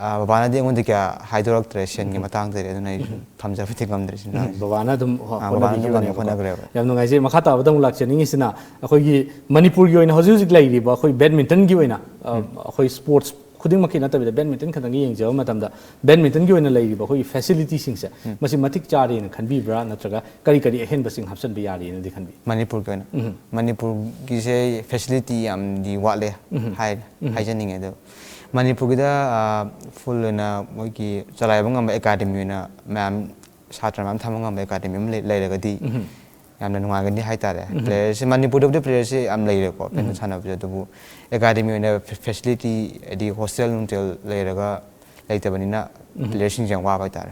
ꯑꯥ, ꯕꯕꯥꯅꯗꯤ ꯑꯩꯉꯣꯟꯗ ꯀꯌꯥ ꯍꯥꯏꯗꯣꯔꯛꯇ꯭ꯔꯦ ꯁꯦꯟꯒꯤ ꯃꯇꯥꯡꯗꯗꯤ, ꯑꯗꯨꯅ ꯑꯩꯁꯨ ꯊꯝꯖꯕꯗꯤ ꯉꯝꯗ꯭ꯔꯦ ꯁꯤꯅ꯫ ꯎꯝ, ꯕꯕꯥꯅ ꯑꯗꯨꯝ ꯍꯣ- ꯑꯥ, ꯕꯕꯥꯅ ꯑꯗꯨꯝ ꯉꯝꯅ ꯍꯣꯠꯅꯕꯤꯈꯤꯕꯅꯦꯕꯀꯣ꯫ ꯍꯣꯠꯅꯈ꯭ꯔꯦꯕ꯫ ꯌꯥꯝ ꯅꯨꯡꯉꯥꯏꯖꯩ꯫ ꯃꯈꯥ ꯇꯥꯕꯗ ꯑꯃꯨꯛ ꯂꯥꯛꯆꯅꯤꯡꯉꯤꯁꯤꯅ, ꯑꯩꯈꯣꯏꯒꯤ ꯃꯅꯤꯄꯨꯔꯒꯤ ꯑꯣꯏꯅ ꯍꯧꯖꯤꯛ ꯍꯧꯖꯤꯛ ꯂꯩꯔꯤꯕ ꯑꯩꯈꯣꯏ ꯕꯦꯗꯃꯤꯟꯇꯟꯒꯤ ꯑꯣꯏꯅ, ꯑ, ꯑꯩꯈꯣꯏ ꯁ꯭ꯄꯣꯔꯠꯁ ꯈꯨꯗꯤꯡꯃꯛꯀꯤ ꯅꯠꯇꯕꯤꯗ ꯕꯦꯗꯃꯤꯟꯇꯟ ꯈꯛꯇꯪꯒꯤ ꯌꯦꯡꯖꯕ ꯃꯇꯝꯗ, ꯕꯦꯗꯃꯤꯟꯇꯟꯒꯤ ꯑꯣꯏꯅ ꯂꯩꯔꯤꯕ ꯑꯩꯈꯣꯏꯒꯤ ꯐꯦꯁꯤꯂꯤꯇꯤꯁꯤꯡꯁꯦ ꯃꯁꯤ ꯃꯇꯤꯛ ꯆꯥꯔꯦꯅ ꯈꯟꯕꯤꯕ꯭ꯔꯥ, ꯅꯠꯇ꯭ꯔꯒ ꯀꯔꯤ ꯀꯔꯤ ꯑꯍꯦꯟꯕꯁꯤꯡ ꯍꯥꯞꯆꯤꯟꯕ ꯌꯥꯔꯤꯅꯗꯤ ꯈꯟꯕꯤ? ꯃꯅꯤꯄꯨꯔꯒꯤ ꯑꯣꯏꯅ? ꯃꯅꯤꯄꯨꯔꯒꯤꯁꯦ ꯐꯦꯁꯤꯂꯤꯇꯤ ꯌꯥꯝꯗꯤ ꯋꯥꯠꯂꯦ ꯍꯥꯏ ꯍꯥꯏꯖꯅꯤꯡꯉꯦ꯫ ꯑꯗꯣ ꯃꯅꯤꯄꯨꯔꯒꯤꯗ, ꯑꯥ, ꯐꯨꯜ ꯑꯣꯏꯅ ꯃꯣꯏꯒꯤ ꯆꯂꯥꯏꯕ ꯉꯝꯕ ꯑꯦꯀꯥꯗꯃꯤ ꯑꯣꯏꯅ ꯃꯌꯥꯝ, ꯁꯥꯇ꯭ꯔ ꯃꯌꯥꯝ ꯊꯝꯕ ꯉꯝꯕ ꯑꯦꯀꯥꯗꯃꯤ ꯑꯃ ꯂꯩ- ꯂꯩꯔꯒꯗꯤ ꯌꯥꯝꯅ ꯅꯨꯡꯉꯥꯏꯒꯅꯤ ꯍꯥꯏꯇꯥꯔꯦ꯫ ꯄ꯭ꯂꯦꯌꯔꯁꯦ ꯃꯅꯤꯄꯨꯔꯗꯕꯨꯗꯤ ꯄ꯭ꯂꯦꯌꯔꯁꯦ ꯌꯥꯝ ꯂꯩꯔꯦꯀꯣ, ꯐꯦꯟ ꯁꯥꯟꯅꯕꯁꯦ, ꯑꯗꯨꯕꯨ ꯑꯦꯀꯥꯗꯃꯤ ꯑꯣꯏꯅ ꯐꯦ- ꯐꯦꯁꯤꯂꯤꯇꯤ, ꯍꯥꯏꯗꯤ ꯍꯣꯁꯇꯦꯜ ꯅꯨꯡꯇꯦꯜ ꯂꯩꯔꯒ ꯂꯩꯇꯕꯅꯤꯅ ꯄ꯭ꯂꯦꯌꯔꯁꯤꯡꯁꯦ ꯌꯥꯝ ꯋꯥꯕ ꯍꯥꯏꯇꯥꯔꯦ꯫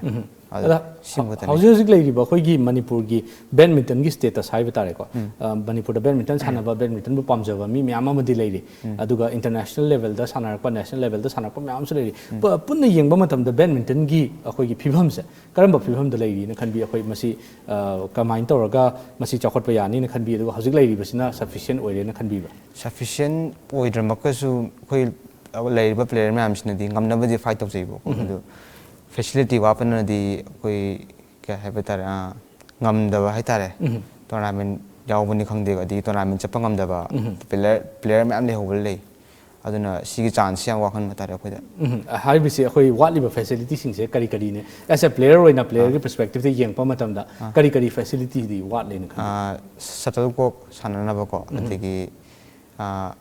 ꯑꯗꯣ ꯑꯗ ꯁꯤꯃ ꯈꯛꯇꯅꯤ꯫ ꯍꯧꯖꯤꯛ ꯍꯧꯖꯤꯛ ꯂꯩꯔꯤꯕ ꯑꯩꯈꯣꯏꯒꯤ ꯃꯅꯤꯄꯨꯔꯒꯤ ꯕꯦꯗꯃꯤꯟꯇꯟꯒꯤ ꯁ꯭ꯇꯦꯇꯁ ꯍꯥꯏꯕ ꯇꯥꯔꯦꯀꯣ, ꯑ, ꯃꯅꯤꯄꯨꯔꯗ ꯕꯦꯗꯃꯤꯟꯇꯟ ꯁꯥꯟꯅꯕ, ꯕꯦꯗꯃꯤꯟꯇꯟꯕꯨ ꯄꯥꯝꯖꯕ ꯃꯤ ꯃꯌꯥꯝ ꯑꯃꯗꯤ ꯂꯩꯔꯤ꯫ ꯑꯗꯨꯒ ꯏꯟꯇꯔꯅꯦꯁꯅꯦꯜ ꯂꯦꯚꯦꯜꯗ ꯁꯥꯟꯅꯔꯛꯄ, ꯅꯦꯁꯅꯦꯜ ꯂꯦꯚꯦꯜꯗ ꯁꯥꯟꯅꯔꯛꯄ ꯃꯌꯥꯝ ꯑꯃꯁꯨ ꯂꯩꯔꯤ꯫ ꯄ- ꯄꯨꯟꯅ ꯌꯦꯡꯕ ꯃꯇꯝꯗ ꯕꯦꯗꯃꯤꯟꯇꯟꯒꯤ ꯑꯩꯈꯣꯏꯒꯤ ꯐꯤꯕꯝꯁꯦ ꯀꯔꯝꯕ ꯐꯤꯕꯝꯗ ꯂꯩꯔꯤꯅ ꯈꯟꯕꯤ? ꯑꯩꯈꯣꯏ ꯃꯁꯤ, ꯑ, ꯀꯃꯥꯏꯅ ꯇꯧꯔꯒ ꯃꯁꯤ ꯆꯥꯎꯈꯠꯄ ꯌꯥꯅꯤꯅ ꯈꯟꯕꯤ? ꯑꯗꯨꯒ ꯍꯧꯖꯤꯛ ꯂꯩꯔꯤꯕꯁꯤꯅ ꯁꯐꯤꯁꯤꯌꯦꯟ ꯑꯣꯏꯔꯦꯅ ꯈꯟꯕꯤꯕ꯭ꯔꯥ? ꯁꯐꯤꯁꯤꯌꯦꯟ ꯑꯣꯏꯗ꯭ꯔꯃꯛꯀꯁꯨ ꯑꯩꯈꯣꯏ ꯂꯩꯔꯤꯕ ꯄ꯭ꯂꯦꯌꯔ ꯃꯌꯥꯝꯁꯤꯅꯗꯤ ꯉꯝꯅꯕꯗꯤ ꯐꯥꯏꯠ ꯇꯧꯖꯩꯕꯀꯣ꯫ ꯑꯗꯨ ꯐꯦꯁꯤꯂꯤꯇꯤ ꯋꯥꯠꯄꯅꯗꯤ ꯑꯩꯈꯣꯏ ꯀꯩ ꯍꯥꯏꯕ ꯇꯥꯔꯦ, ꯑ, ꯉꯝꯗꯕ ꯍꯥꯏꯇꯥꯔꯦ꯫ ꯇꯣꯔꯅꯥꯃꯦꯟ ꯌꯥꯎꯕꯅꯤ ꯈꯪꯗꯦ, ꯑꯗꯩ ꯇꯣꯔꯅꯥꯃꯦꯟ ꯆꯠꯄ ꯉꯝꯗꯕ, ꯄ꯭ꯂꯦꯌꯔ ꯄ꯭ꯂꯦꯌꯔ ꯃꯌꯥꯝ ꯂꯩꯍꯧꯕ ꯂꯩ꯫ ꯑꯗꯨꯅ ꯁꯤꯒꯤ ꯆꯥꯟꯁꯁꯤ ꯌꯥꯝ ꯋꯥꯍꯟꯕ ꯍꯥꯏꯇꯥꯔꯦ ꯑꯩꯈꯣꯏꯗ꯫ ꯎꯝ, ꯍꯥꯏꯔꯤꯕꯁꯤ ꯑꯩꯈꯣꯏ ꯋꯥꯠꯂꯤꯕ ꯐꯦꯁꯤꯂꯤꯇꯤꯁꯤꯡꯁꯦ ꯀꯔꯤ ꯀꯔꯤꯅꯦ? ꯑꯦꯁ ꯑꯦ ꯄ꯭ꯂꯦꯌꯔ ꯑꯣꯏꯅ, ꯄ꯭ꯂꯦꯌꯔꯒꯤ ꯄꯔꯁꯄꯦꯛꯇꯤꯞꯇ ꯌꯦꯡꯉꯛꯄ ꯃꯇꯝꯗ ꯀꯔꯤ ꯀꯔꯤ ꯐꯦꯁꯤꯂꯤꯇꯤꯗꯤ ꯋꯥꯠꯂꯦꯅ ꯈꯟꯕꯤ? ꯁꯇꯜ ꯀꯣꯛ ꯁꯥꯟꯅꯅꯕꯀꯣ, ꯑꯗꯒꯤ, ꯑ,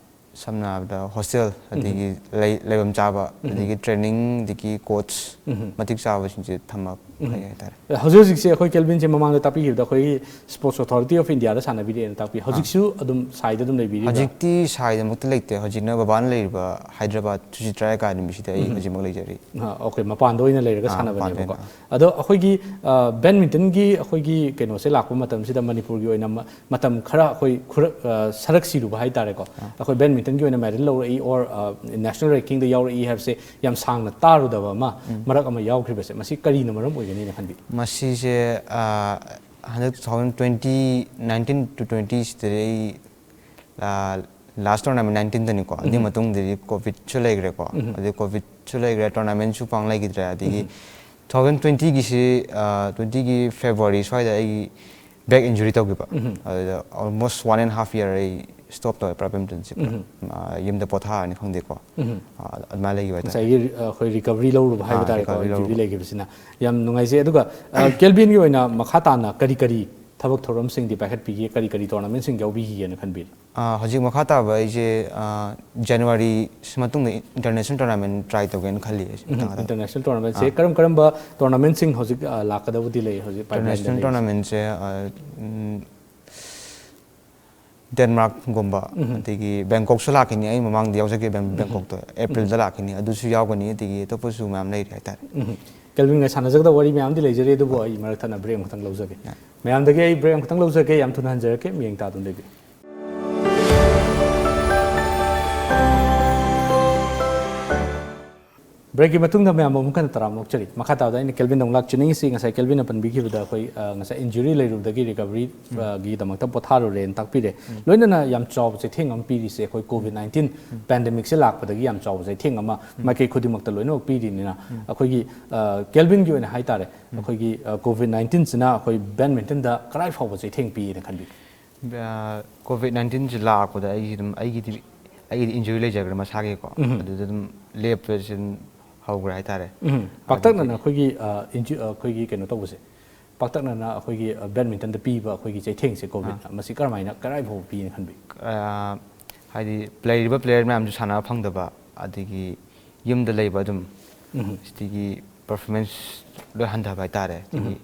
ꯁꯝꯅ ꯍꯥꯏꯔꯕꯗ ꯍꯣꯁꯇꯦꯜ, ꯑꯗꯒꯤ ꯂꯩ- ꯂꯩꯐꯝ ꯆꯥꯕ, ꯑꯗꯒꯤ ꯇ꯭ꯔꯦꯅꯤꯡ, ꯑꯗꯒꯤ ꯀꯣꯆ ꯃꯇꯤꯛ ꯆꯥꯕꯁꯤꯡꯁꯦ ꯊꯝꯃ ꯐꯩ ꯍꯥꯏꯇꯥꯔꯦ꯫ ꯍꯧꯖꯤꯛ ꯍꯧꯖꯤꯛꯁꯦ ꯑꯩꯈꯣꯏ ꯀꯦꯜꯕꯤꯟꯁꯦ ꯃꯃꯥꯡꯗ ꯇꯥꯛꯄꯤꯈꯤꯕꯗ ꯑꯩꯈꯣꯏꯒꯤ Sports Authority of Indiaꯗ ꯁꯥꯟꯅꯕꯤꯔꯛꯑꯦꯅ ꯇꯥꯛꯄꯤ꯫ ꯍꯧꯖꯤꯛꯁꯨ ꯑꯗꯨꯝ ꯁꯥꯏꯗ ꯑꯗꯨꯝ ꯂꯩꯕꯤꯔꯤꯕ꯭ꯔꯥ? ꯍꯧꯖꯤꯛꯇꯤ ꯁꯥꯏꯗꯃꯛꯇꯤ ꯂꯩꯇꯦ꯫ ꯍꯧꯖꯤꯛꯅ ꯕꯕꯥꯅ ꯂꯩꯔꯤꯕ ꯍꯥꯏꯗ꯭ꯔꯕꯥꯠ ꯁꯨꯆꯤꯇ꯭ꯔꯥ ꯑꯦꯀꯥꯗꯃꯤꯁꯤꯗ ꯑꯩ ꯍꯧꯖꯤꯛꯃꯛ ꯂꯩꯖꯔꯤ꯫ ꯑꯥ, ꯑꯣꯀꯦ, ꯃꯄꯥꯟꯗ ꯑꯣꯏꯅ ꯂꯩꯔꯒ ꯑꯥ, ꯁꯥꯟꯅꯕꯅꯦꯕꯀꯣ꯫ ꯃꯄꯥꯟꯗ ꯑꯗꯣ ꯑꯩꯈꯣꯏꯒꯤ, ꯑ, ꯕꯦꯗꯃꯤꯟꯇꯟꯒꯤ ꯑꯩꯈꯣꯏꯒꯤ ꯀꯩꯅꯣꯁꯦ ꯂꯥꯛꯄ ꯃꯇꯝꯁꯤꯗ ꯃꯅꯤꯄꯨꯔꯒꯤ ꯑꯣꯏꯅ ꯃ-, ꯃꯇꯝ ꯈꯔ ꯑꯩꯈꯣꯏ ꯈꯨꯔꯛ-, ꯑ, ꯁꯔꯛ ꯁꯤꯔꯨꯕ ꯍꯥꯏꯇꯥꯔꯦꯀꯣ꯫ ꯑꯩꯈꯣꯏ ꯕꯦꯗꯃꯤꯟꯇꯟꯒꯤ ꯑꯣꯏꯅ ꯃꯦꯗꯜ ꯂꯧꯔꯛꯏ or, ꯑ, ꯅꯦꯁꯅꯦꯜ ꯔꯦꯡꯀꯤꯡꯗ ꯌꯥꯎꯔꯛꯏ ꯍꯥꯏꯕꯁꯦ ꯌꯥꯝ ꯁꯥꯡꯅ ꯇꯥꯔꯨꯗꯕ ꯑꯃ ꯃꯔꯛ ꯑꯃ ꯌꯥꯎꯈ꯭ꯔꯤꯕꯁꯦ, ꯃꯁꯤ ꯀꯔꯤꯅ ꯃꯔꯝ ꯑꯣꯏꯒꯅꯤꯅ ꯈꯟꯕꯤ? ꯃꯁꯤꯁꯦ, ꯑ, ꯍꯟꯗꯛ two thousand twenty, nineteen to twenty ꯁꯤꯗꯗꯤ ꯑꯩ, ꯑ, ꯂꯥꯁ ꯇꯣꯔꯅꯥꯃꯦꯟ ꯅꯥꯏꯟꯇꯤꯟꯗꯅꯤꯀꯣ, ꯑꯗꯨꯒꯤ ꯃꯇꯨꯡꯗꯗꯤ ꯀꯣꯚꯤꯗꯁꯨ ꯂꯩꯈ꯭ꯔꯦꯀꯣ, ꯑꯗꯩ ꯀꯣꯚꯤꯗꯁꯨ ꯂꯩꯈ꯭ꯔꯦ, ꯇꯣꯔꯅꯥꯃꯦꯟꯁꯨ ꯄꯥꯡ ꯂꯩꯈꯤꯗ꯭ꯔꯦ꯫ ꯑꯗꯒꯤ two thousand twentyꯒꯤꯁꯤ, ꯑ, twentyꯒꯤ ꯐꯦꯕ꯭ꯔꯨꯋꯥꯔꯤ ꯁ꯭ꯋꯥꯏꯗ ꯑꯩꯒꯤ ꯕꯦꯛ ꯏꯟꯖꯨꯔꯤ ꯇꯧꯈꯤꯕ꯫ ꯑꯗꯨꯗ almost one and half year ꯑꯩ ꯁ꯭ꯇꯣꯞ ꯇꯧꯋꯦ ꯄꯨꯔꯥ ꯕꯦꯗꯃꯤꯟꯇꯟꯁꯦ꯫ ꯑ, ꯌꯨꯝꯗ ꯄꯣꯊꯥꯔꯅꯤ ꯈꯪꯗꯦꯀꯣ꯫ ꯑ, ꯑꯗꯨꯃꯥꯏꯅ ꯂꯩꯈꯤꯕ ꯍꯥꯏꯇꯥꯔꯦ꯫ ꯉꯁꯥꯏꯒꯤ, ꯑ, ꯑꯩꯈꯣꯏ ꯔꯤꯀꯚꯔꯤ ꯂꯧꯔꯨꯕ ꯍꯥꯏꯕ ꯑꯥ, ꯇꯥꯔꯦꯀꯣ, ꯔꯤꯀꯚꯔꯤ ꯏꯟꯖꯨꯔꯤ ꯂꯧꯔꯨꯕ꯫ ꯂꯩꯈꯤꯕꯁꯤꯅ꯫ ꯌꯥꯝ ꯅꯨꯡꯉꯥꯏꯖꯩ꯫ ꯑꯗꯨꯒ, ꯑ, ꯀꯦꯜꯕꯤꯟꯒꯤ ꯑꯣꯏꯅ ꯃꯈꯥ ꯇꯥꯅ ꯀꯔꯤ ꯀꯔꯤ ꯊꯕꯛ ꯊꯧꯔꯝꯁꯤꯡꯗꯤ ꯄꯥꯏꯈꯠꯄꯤꯒꯦ, ꯀꯔꯤ ꯀꯔꯤ ꯇꯣꯔꯅꯥꯃꯦꯟꯁꯤꯡ ꯌꯥꯎꯕꯤꯈꯤꯒꯦꯅ ꯈꯟꯕꯤꯔꯤ? ꯑ, ꯍꯧꯖꯤꯛ ꯃꯈꯥ ꯇꯥꯕ ꯑꯩꯁꯦ, ꯑ, ꯖꯅꯋꯥꯔꯤ ꯃꯇꯨꯡꯗ ꯏꯟꯇꯔꯅꯦꯁꯅꯦꯜ ꯇꯣꯔꯅꯥꯃꯦꯟ ꯇ꯭ꯔꯥꯏ ꯇꯧꯒꯦꯅ ꯈꯜꯂꯤ ꯑꯩꯁꯦ ꯃꯊꯪ ꯍꯟꯗꯛ꯫ ꯏꯟꯇꯔꯅꯦꯁꯅꯦꯜ ꯇꯣꯔꯅꯥꯃꯦꯟꯁꯦ ꯀꯔꯝ ꯀꯔꯝꯕ ꯇꯣꯔꯅꯥꯃꯦꯟꯁꯤꯡ ꯍꯧꯖꯤꯛ, ꯑ, ꯂꯥꯛꯀꯗꯕꯗꯤ ꯂꯩ ꯍꯧꯖꯤꯛ ꯄꯥꯏꯞꯂꯥꯏꯟꯗ ꯏꯟꯇꯔꯅꯦꯁꯅꯦꯜ ꯂꯩꯔꯤꯁꯦ? ꯇꯣꯔꯅꯥꯃꯦꯟꯁꯦ, ꯑ, ꯎꯝ, ꯗꯦꯟꯃꯥꯔꯛꯒꯨꯝꯕ, ꯑꯗꯒꯤ ꯕꯦꯡꯀꯣꯛꯁꯨ ꯂꯥꯛꯈꯤꯅꯤ꯫ ꯑꯩ ꯃꯃꯥꯡꯗ ꯌꯥꯎꯖꯒꯦ ꯕꯦꯡ- ꯕꯦꯡꯀꯣꯛꯇ, ꯑꯦꯄ꯭ꯔꯤꯜꯗ ꯂꯥꯛꯈꯤꯅꯤ꯫ ꯑꯗꯨꯁꯨ ꯌꯥꯎꯒꯅꯤ, ꯑꯗꯒꯤ ꯑꯇꯣꯞꯄꯁꯨ ꯃꯌꯥꯝ ꯂꯩꯔꯤ ꯍꯥꯏꯇꯥꯔꯦ꯫ ꯎꯝ꯫ ꯀꯦꯜꯕꯤꯟꯒ ꯁꯥꯟꯅꯖꯒꯗꯕ ꯋꯥꯔꯤ ꯃꯌꯥꯝꯗꯤ ꯂꯩꯖꯔꯤ, ꯑꯗꯨꯕꯨ ꯑꯩ ꯃꯔꯛ ꯊꯠꯅ ꯕ꯭ꯔꯦꯛ ꯑꯃꯈꯛꯇꯪ ꯂꯧꯖꯒꯦ꯫ ꯃꯌꯥꯝꯗꯒꯤ ꯑꯩ ꯕ꯭ꯔꯦꯛ ꯑꯃꯈꯛꯇꯪ ꯂꯧꯖꯒꯦ, ꯌꯥꯝ ꯊꯨꯅ ꯍꯟꯖꯔꯛꯀꯦ, ꯃꯤꯠꯌꯦꯡ ꯇꯥꯗꯨꯅ ꯂꯩꯕꯤꯌꯨ꯫ ꯕ꯭ꯔꯦꯛꯀꯤ ꯃꯇꯨꯡꯗ ꯃꯌꯥꯝꯕꯨ ꯑꯃꯨꯛ ꯍꯟꯅ ꯇꯔꯥꯝꯅ ꯑꯣꯛꯆꯔꯤ꯫ ꯃꯈꯥ ꯇꯥꯕꯗ ꯑꯩꯅ ꯀꯦꯜꯕꯤꯟꯗ ꯑꯃꯨꯛ ꯂꯥꯛꯆꯅꯤꯡꯉꯤꯁꯤ, ꯉꯁꯥꯏ ꯀꯦꯜꯕꯤꯟꯅ ꯄꯟꯕꯤꯈꯤꯕꯗ ꯑꯩꯈꯣꯏ, ꯑ, ꯉꯁꯥꯏ ꯏꯟꯖꯨꯔꯤ ꯂꯩꯔꯨꯕꯗꯒꯤ ꯔꯤꯀꯚꯔꯤ, ꯑ, ꯒꯤꯗꯃꯛꯇ ꯄꯣꯊꯥꯔꯨꯔꯦꯅ ꯇꯥꯛꯄꯤꯔꯦ꯫ ꯂꯣꯏꯅꯅ ꯌꯥꯝ ꯆꯥꯎꯕ ꯆꯩꯊꯦꯡ ꯑꯃ ꯄꯤꯔꯤꯁꯦ ꯑꯩꯈꯣꯏ ꯀꯣꯚꯤꯗ ꯅꯥꯏꯟꯇꯤꯟ ꯄꯦꯟꯗꯦꯃꯤꯛꯁꯦ ꯂꯥꯛꯄꯗꯒꯤ ꯌꯥꯝ ꯆꯥꯎꯕ ꯆꯩꯊꯦꯡ ꯑꯃ ꯃꯥꯏꯀꯩ ꯈꯨꯗꯤꯡꯃꯛꯇ ꯂꯣꯏꯅꯃꯛ ꯄꯤꯔꯤꯅꯤꯅ, ꯑꯩꯈꯣꯏꯒꯤ, ꯑ, ꯀꯦꯜꯕꯤꯟꯒꯤ ꯑꯣꯏꯅ ꯍꯥꯏꯇꯥꯔꯦ, ꯑꯩꯈꯣꯏꯒꯤ, ꯑ, ꯀꯣꯚꯤꯗ ꯅꯥꯏꯟꯇꯤꯟꯁꯤꯅ ꯑꯩꯈꯣꯏ ꯕꯦꯗꯃꯤꯟꯇꯟꯗ ꯀꯔꯥꯏ ꯐꯥꯎꯕ ꯆꯩꯊꯦꯡ ꯄꯤꯅ ꯈꯟꯕꯤ? ꯀꯣꯚꯤꯗ ꯅꯥꯏꯟꯇꯤꯟꯁꯤ ꯂꯥꯛꯄꯗ ꯑꯩꯒꯤ ꯑꯗꯨꯝ, ꯑꯩꯒꯤꯗꯤ, ꯑꯩꯒꯤꯗꯤ ꯏꯟꯖꯨꯔꯤ ꯂꯩꯖꯈ꯭ꯔꯦ ꯃꯁꯥꯒꯤꯀꯣ꯫ ꯑꯗꯨꯗ ꯑꯗꯨꯝ ꯂꯦꯞꯄꯁꯤ ꯑꯗꯨꯝ ꯍꯧꯈ꯭ꯔꯦ ꯍꯥꯏꯇꯥꯔꯦ꯫ ꯎꯝ꯫ ꯄꯥꯛꯇꯛꯅꯅ ꯑꯩꯈꯣꯏꯒꯤ, ꯑ, ꯏꯟꯖꯨ-, ꯑ, ꯑꯩꯈꯣꯏꯒꯤ ꯀꯩꯅꯣ ꯇꯧꯕꯁꯦ, ꯄꯥꯛꯇꯛꯅꯅ ꯑꯩꯈꯣꯏꯒꯤ, ꯑ, ꯕꯦꯗꯃꯤꯟꯇꯟꯗ ꯄꯤꯕ ꯑꯩꯈꯣꯏꯒꯤ ꯆꯩꯊꯦꯡꯁꯦ ꯀꯣꯚꯤꯗꯅ, ꯃꯁꯤ ꯀꯔꯝꯍꯥꯏꯅ ꯀꯔꯥꯏ ꯐꯥꯎꯕ ꯄꯤꯅ ꯈꯟꯕꯤ? ꯑ, ꯍꯥꯏꯗꯤ ꯂꯩꯔꯤꯕ ꯄ꯭ꯂꯦꯌꯔ ꯃꯌꯥꯝꯁꯨ ꯁꯥꯟꯅꯕ ꯐꯪꯗꯕ, ꯑꯗꯒꯤ ꯌꯨꯝꯗ ꯂꯩꯕ ꯑꯗꯨꯝ, ꯁꯤꯗꯒꯤ ꯄꯔꯐꯣꯔꯃꯦꯟꯁ ꯂꯣꯏ ꯍꯟꯊꯕ ꯍꯥꯏꯇꯥꯔꯦ꯫ ꯑꯗꯒꯤ